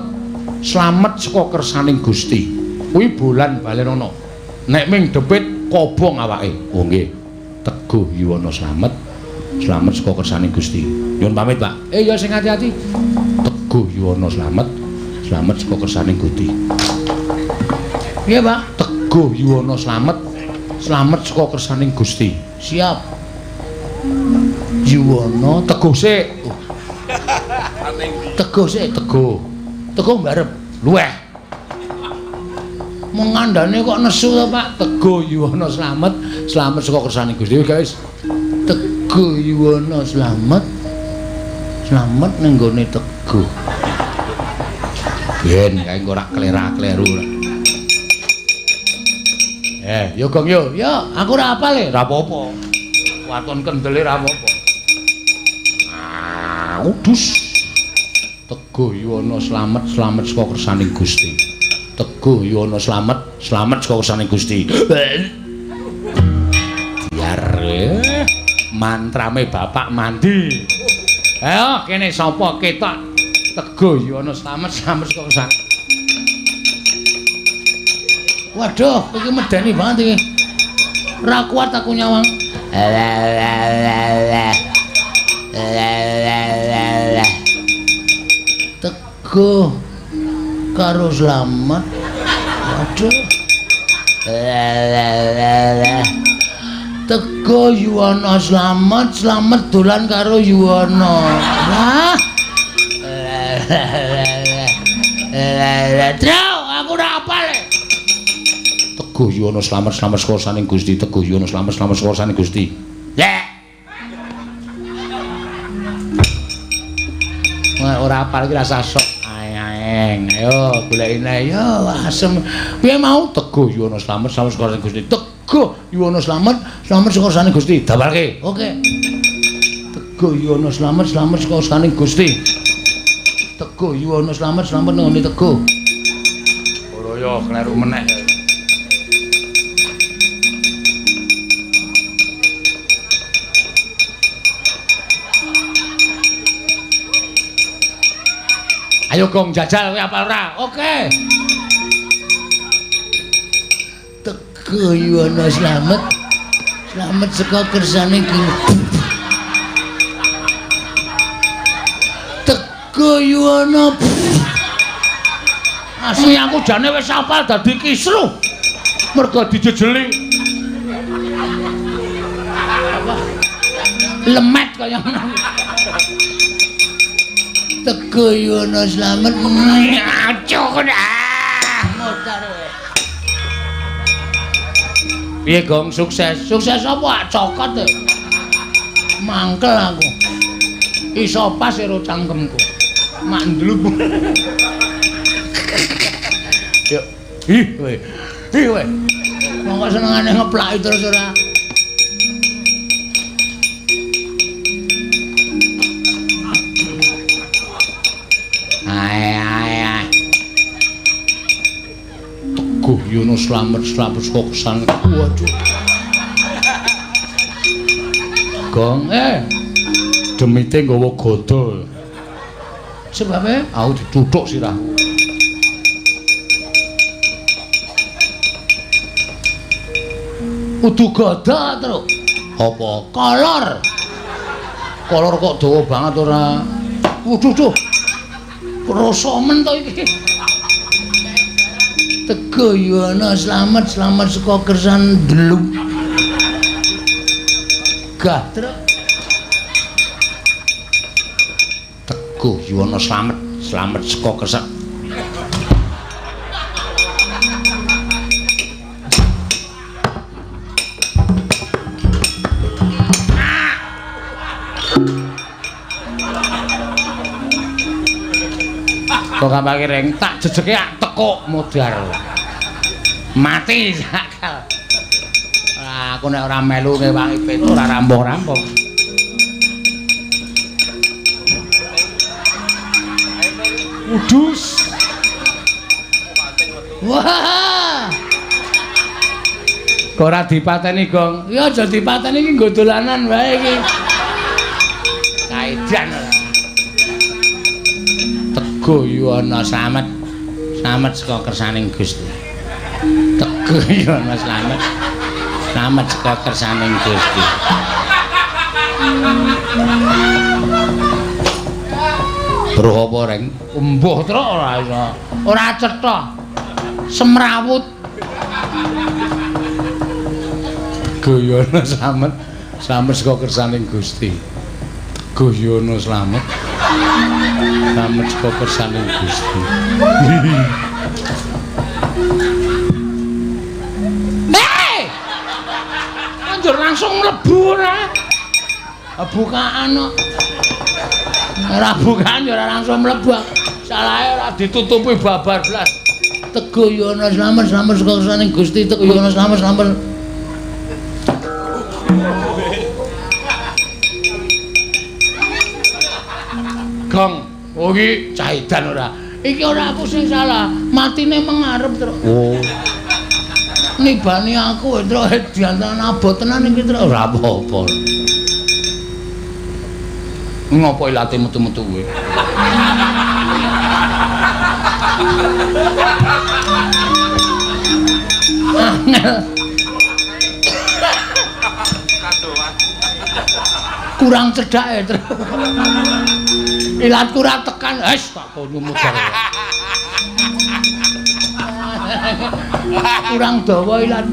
slamet saka kersaning Gusti. Kuwi bolan balenono. Nek ming demit kobong awake. Oh nggih. Teguh yuwana slamet, slamet saka kersaning Gusti. Nyuwun pamit, Pak. Ya sing ati-ati. Teguh yuwana slamet, slamet saka kersaning Gusti. Piye, Pak? Teguh yuwana slamet, slamet saka kersaning Gusti. Siap. Yuwana teguh sik. Teguh sik, teguh. Teguh mbarep. Luweh. Mung ngandane kok nesu to, Pak? Teguh yuwana slamet, slamet saka kersaning Gusti, guys. Teguh yuwana slamet, slamet ning gone teguh. Ben kae engko ora klera-kleru. Yo Gong yo. Yo, aku ora apal e. Ora apa-apa. Waton kendele ora apa-apa. Udus. Teguh yuwana slamet, slamet saka kersaning Gusti. Teguh yuwana slamet, slamet saka kersaning Gusti. Biar mantrame bapak mandi. Ayo kene sapa ketok Teguh yuwana slamet, slamet saka kersaning. Waduh, iki medeni banget iki. Ora kuat aku nyawang. Teguh karo slamet. Waduh. Teguh yuwana slamet, slamet dolan karo yuwana. Lah. Trau, aku ora apal. Teguh yuwana slamet, slamet saka kersaning Gusti. Teguh yuwana slamet, slamet saka kersaning Gusti. Lek. Wah, ora apal iki rasa sok. Aeng, ayo golekine. Yo asem. Piye mau? Teguh yuwana slamet, slamet saka kersaning Gusti. Teguh yuwana slamet, slamet saka kersaning Gusti. Dawalke. Oke. Teguh yuwana slamet, slamet saka kersaning Gusti. Teguh yuwana slamet, slamet nang ngene teguh. Ora yo kleru meneh. Ayo Gong jajal kowe apal ora? Oke. Teguh yuwana slamet, slamet saka kersane Gusti. Teguh yuwana. Asli aku jane wis apal dadi kisruh. Mergo dijejeli. Lemet kaya ngono. Teguh yuwana slamet. Acuh ah, modar kowe. Piye Gong sukses? Sukses apa? Cokot. Mangkel aku. Iso pas karo cangkemku. Mak ndlup. Yo. Ih kowe. Ih kowe. Wong kok senengane ngeplaki terus ora. Ae ae ae. Teguh yuwana slamet, slamet saka kersaning. Waduh. Gong, demite nggawa gada. Sebabe aku dituthuk sirahku. Udu gada, Truk. Apa? Kolor. Kolor kok dawa banget ora? Waduh, duh. Rasa men to iki. Teguh yuwana slamet, slamet saka kersan delu. Gah, Truk. Teguh Yuwana slamet, slamet saka kesek. Kok gampang reng tak jejeke ak tekuk modar. Mati sakal. Lah aku nek ora melu ngewangi petuk ora rampung-rampung. Udus. Wah. Kok ora dipateni, Gong? Ya aja dipateni iki nggo dolanan wae iki. Kaedan ora. Teguh Yuwana slamet. Slamet saka kersaning Gusti. Teguh Yuwana slamet. Slamet saka kersaning Gusti. Weruh apa, Reng? Embuh truk ora iso. Ora cetha. Semrawut. Teguh Yuwana slamet. Slamet saka kersaning Gusti. Teguh Yuwana slamet. Slamet saka kersaning Gusti. Hei! Anjur langsung mlebu ora? Bukaan kok. Ora bukaan ya ora langsung mlebu. Salahe ora ditutupi babar blas. Teguh Yuwana slamet, slamet saka kersaning Gusti. Teguh Yuwana slamet, slamet. Gong, oh iki caidan ora. Iki ora aku sing salah, matine mengarep, Truk. Oh. Nibani aku, Truk, diantaran abot tenan iki, Truk. Ora apa-apa. Ngopo ilate metu-metu kowe? Angel. Kurang cedhake, Truk. Ilatku ora tekan, wis tak kono mudhar. Kurang dawa ilat.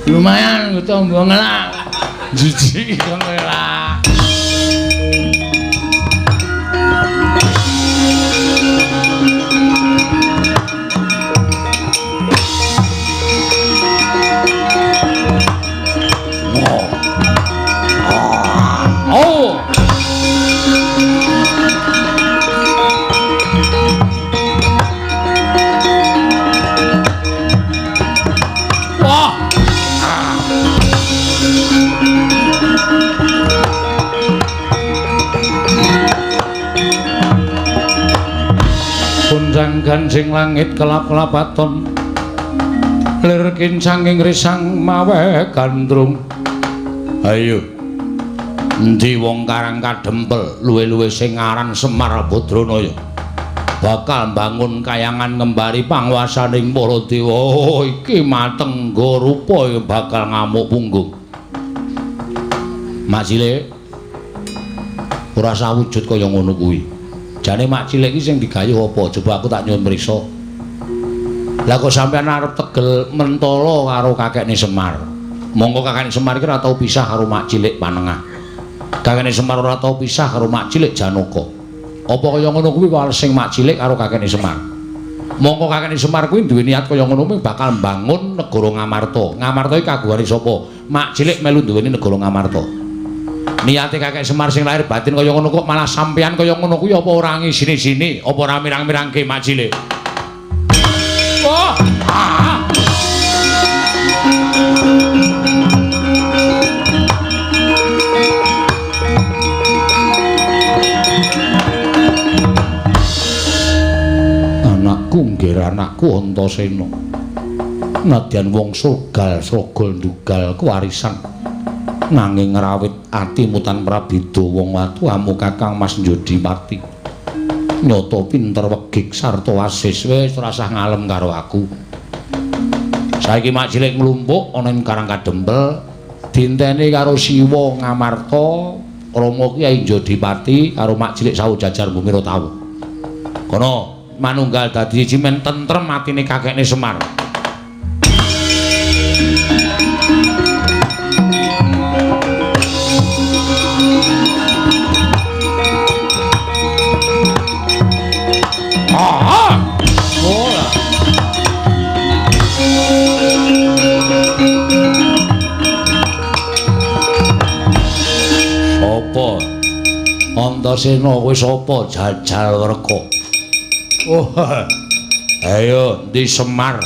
Lumayan tombo ngelak. Jijik kok ngelak. Oh. Wah. Gonjang ganjing langit kelap-kelapaton, lir kincanging risang mawe gandrung. Ayo. Endi wong Karang Kadempel luwe-luwe sing aran Semar Badranaya bakal mbangun kayangan ngembari panguwasaning para dewa. Oh, iki matengga rupa bakal ngamuk punggung. Mak Cilik ora sawujud kaya ngono kuwi. Jane Mak Cilik iki sing digayuh apa? Coba aku tak nyuwun mriksa. Lah kok sampean arep tegel mentala karo kakekne Semar. Monggo kakekne Semar iki ora tau pisah karo Mak Cilik Panengah. Kakekne Semar ora tau pisah karo Mak Cilik Janaka. Apa kaya ngono kuwi sing Mak Cilik karo kakekne Semar. Mongko kakekne Semar kuwi duwe niat kaya ngono kuwi bakal mbangun negara Ngamarta. Ngamarta iki kagungane sapa? Mak Cilik melu duweni negara Ngamarta. Niate kakek Semar sing lahir batin kaya ngono kok malah sampean kaya ngono kuwi apa ora ngisini-sini, apa ora mirang-mirangke Mak Cilik? Oh, ah. Anakku nggih anakku Antasena. Nadyan wong sogal sogol ndugal kewarisan. Nanging ngrawit ati mutan prabida wong watuamu Kakang Mas Njodipati. Nyata pinter wegik sarta wasis, wis ora usah ngalem karo aku. Saiki Mak Cilik nglumpuk ana ing Karang Kadempel dinteni karo Siwa Ngamarta, Rama Kyai Njodipati karo Mak Cilik sawu jajar bumi Rotawu. Kono manunggal dadi siji men tentrem atine kakekne Semar. Antasena kowe sapa jajal werka? Oh. Ayo ndi Semar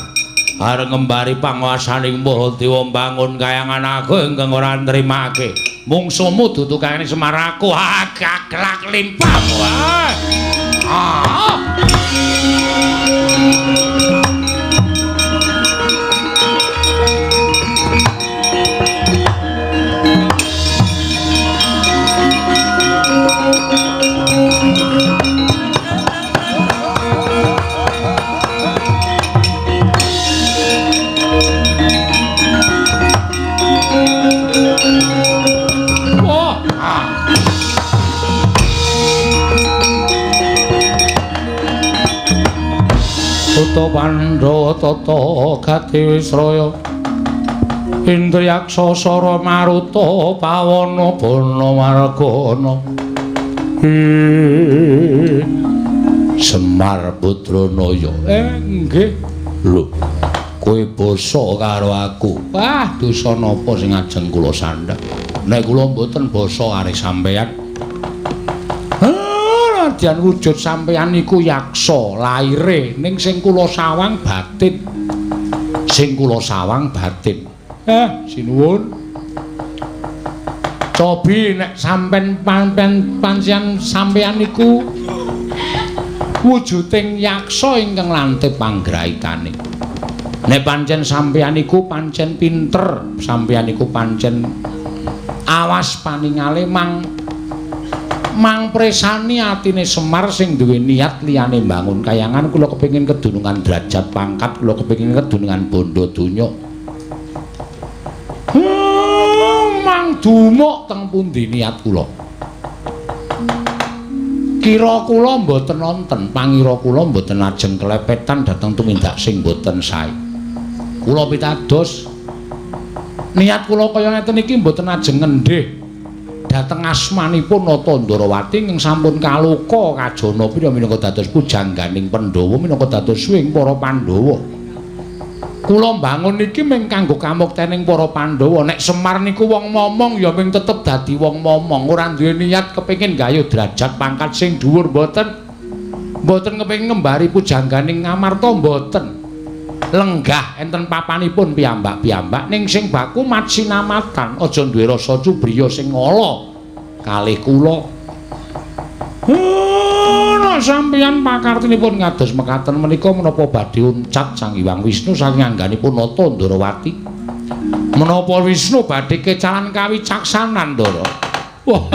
arep ngembari panguwasaning para dewa mbangun kayangan aku ingkang ora nrimake. Mungsuhmu dudu kayane Semar aku. Gaglak limpahmu. Ah. Uta Pandhawa tata gati wisraya Indriyaksa sara maruta pawana bana margana. Semar Putranaya. Nggih. Lho, kowe basa karo aku. Wah, dosa napa sing ajeng kula sandhak? Nek kula mboten basa arep sampeyan. Nadyan wujud sampeyan niku yaksa laire ning sing kula sawang batin. Sing kula sawang batin. Sinuwun. Cobi nek sampean pancen sampeyan niku wujuding yaksa ingkang lantip panggraitane. Nek pancen sampeyan niku pancen pinter, sampeyan niku pancen awas paningale mang presani atine Semar sing duwe niat liyane mbangun kayangan. Kula kepengin kedunungan derajat pangkat, kula kepengin kedunungan bondo donya. Mang dumuk teng pundi niat kula? Kira kula mboten nonton, pangira kula mboten ajeng kelepetan dhateng tumindak sing mboten sae. Kula pitados niat kula kaya ngeten iki mboten ajeng ngendhih dhateng asmanipun Nata Ndrawati ingkang sampun kaloka kajana pira minangka dados pujangganing Pandhawa, minangka dados suwing para Pandhawa. Kula mbangun iki mung kanggo kamuktening para Pandhawa. Nek Semar niku wong momong ya mung tetep dadi wong momong, ora duwe niat kepengin gayuh derajat pangkat sing dhuwur mboten. Mboten kepengin ngembari pujangganing Ngamarta mboten. Lenggah enten papanipun piyambak-piyambak ning sing baku matsinamatan, aja duwe rasa cubriya sing ala kalih kula. Nek sampeyan pakartinipun ngados mekaten menika menapa badhe uncat Sang Hyang Wisnu saking angganipun Nata Ndrawati? Menapa Wisnu badhe kecalan kawicaksanan, Ndara? Wah.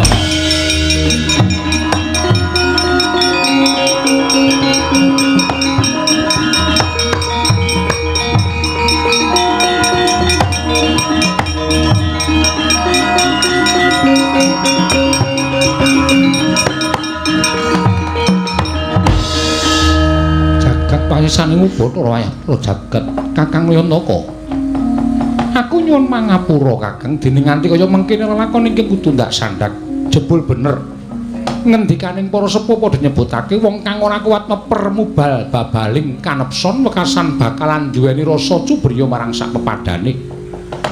Paisane Bathara Wayah jagat Kakang Yantaka. Aku nyuwun mangapura Kakang dene nganti kaya mengkene lelakon ingkang kudu ndak sandak. Jebul bener ngendikaning para sepuh padha nyebutake wong kang ora kuat meper mubal babaling kanepson wekasan bakalan duweni rasa cubriya marang sak pepadane.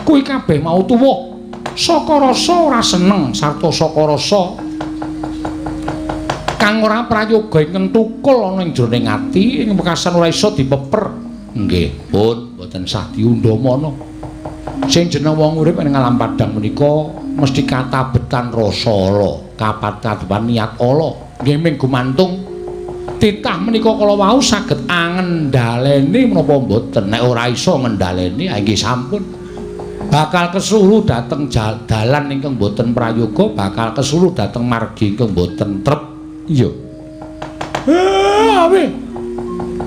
Kuwi kabeh mau tuwuh saka rasa ora seneng sarta saka rasa kang ora prayoga ingkang tukul ana ing jroning ati ing wekasan ora iso dipeper. Nggih, pun mboten sah diundhamana. Sing jeneng wong urip ing alam padhang menika mesti katabetan rasa ala, kapat-kataban niat ala. Nggih ming gumantung titah menika kala wau saged angendhaleni menapa mboten. Nek ora iso ngendhaleni, nggih sampun bakal kesuluh dhateng dalan ingkang mboten prayoga, bakal kesuluh dhateng margi ingkang mboten trep. Iya. Awe.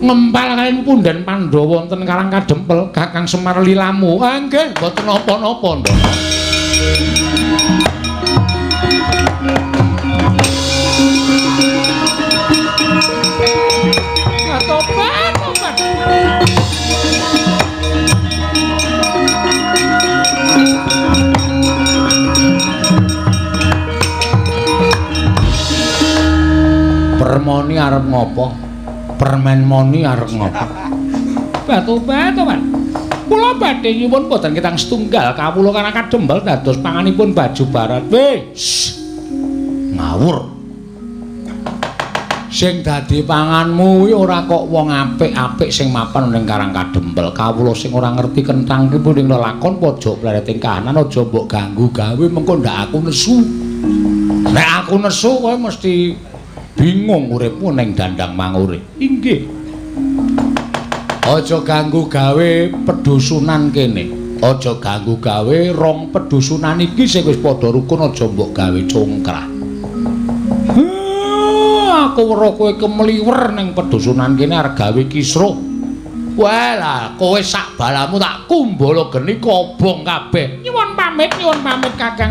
Ngempal kaliyan punden Pandhawa wonten Karang Kadempel, Kakang Semar lilamu. Ah nggih, mboten napa-napa, Ndara. Tobat, tobat. Permoni arep ngopo? Permen moni arep ngopo? Batu-batu, Mas. Kula badhe nyuwun boten ketang setunggal kawula Karang Kadempel dados panganipun baju barat. Wis. Ngawur. Sing dadi panganmu kuwi ora kok wong apik-apik sing mapan ning Karang Kadempel. Kawula sing ora ngerti kentang ki ning lelakon pojok plereting kahanan aja mbok ganggu gawe mengko ndak aku nesu. Nek aku nesu kowe mesti bingung uripmu ning dandang mangure. Inggih. Aja ganggu gawe pedusunan kene. Aja ganggu gawe rong pedusunan iki sing wis padha rukun aja mbok gawe congkrah. Aku weruh kowe kemliwer ning pedusunan kene arep gawe kisruh. Wah lah, kowe sak balamu tak kumbala geni kobong kabeh. Nyuwun pamit Kakang.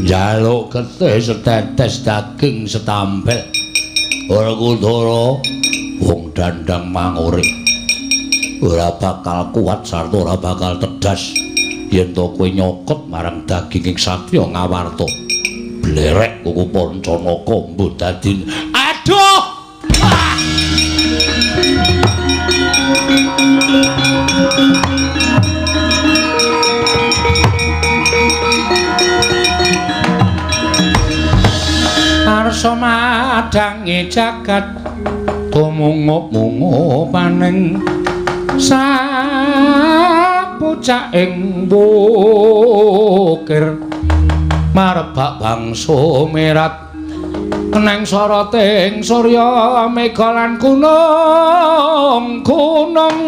Jaluk getih setetes daging setampil. Werkudara wong dandang mangure ora bakal kuat sarta ora bakal tedas yen to kowe nyokot marang daging ing satriya Ngawarta. Blerek kuku Pancanaka mbuh dadi aduh. Ah! Arsa madangi jagat tumungup-mungup paning sapucaking wukir marbak bangsa merat neng soroting surya mega lan gunung-gunung.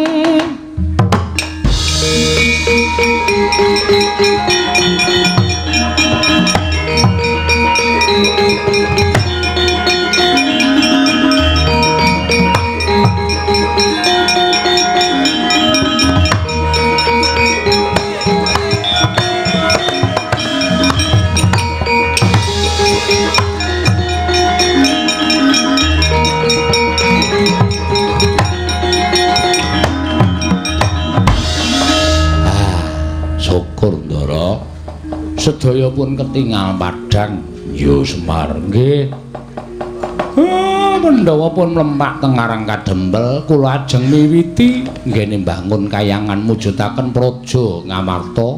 Syukur Ndara, sedaya pun ketingal padhang. Ya Semar nggih. Pandhawa pun mlempak teng Karang Kadempel, kula ajeng miwiti nggene mbangun kayangan mujudaken praja Ngamarta.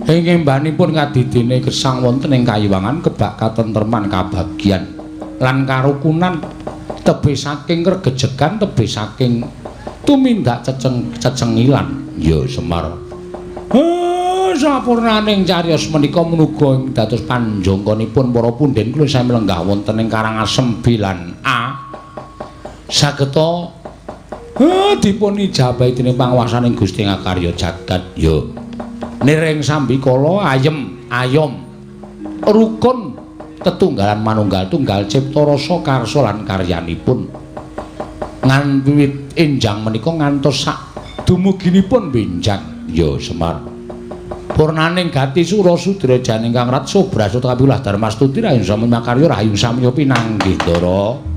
Ing embanipun kadidene gesang wonten ing kayiwangan kebak katentreman kabagyan lan karukunan tebih saking regejegan tebih saking tumindak cecengilan. Ya Semar. Sapurnaning cariyos menika menuga ing dados panjangkanipun para punden kula sami lenggah wonten ing Karangasem B lan A. Sageta dipun ijabahi dening panguwasaning Gusti Ngakarya jagat. Ya niring sambikala ayem ayom rukun tetunggalan manunggal tunggal cipta rasa karsa lan karyanipun ngan wiwit enjang menika ngantos sak dumuginipun benjang. Ya Semar. Purnaning gati sura sudra janing kang rat sobrasut kapilah darmastuti rahayu sami makarya rahayu samya pinanggih Ndara.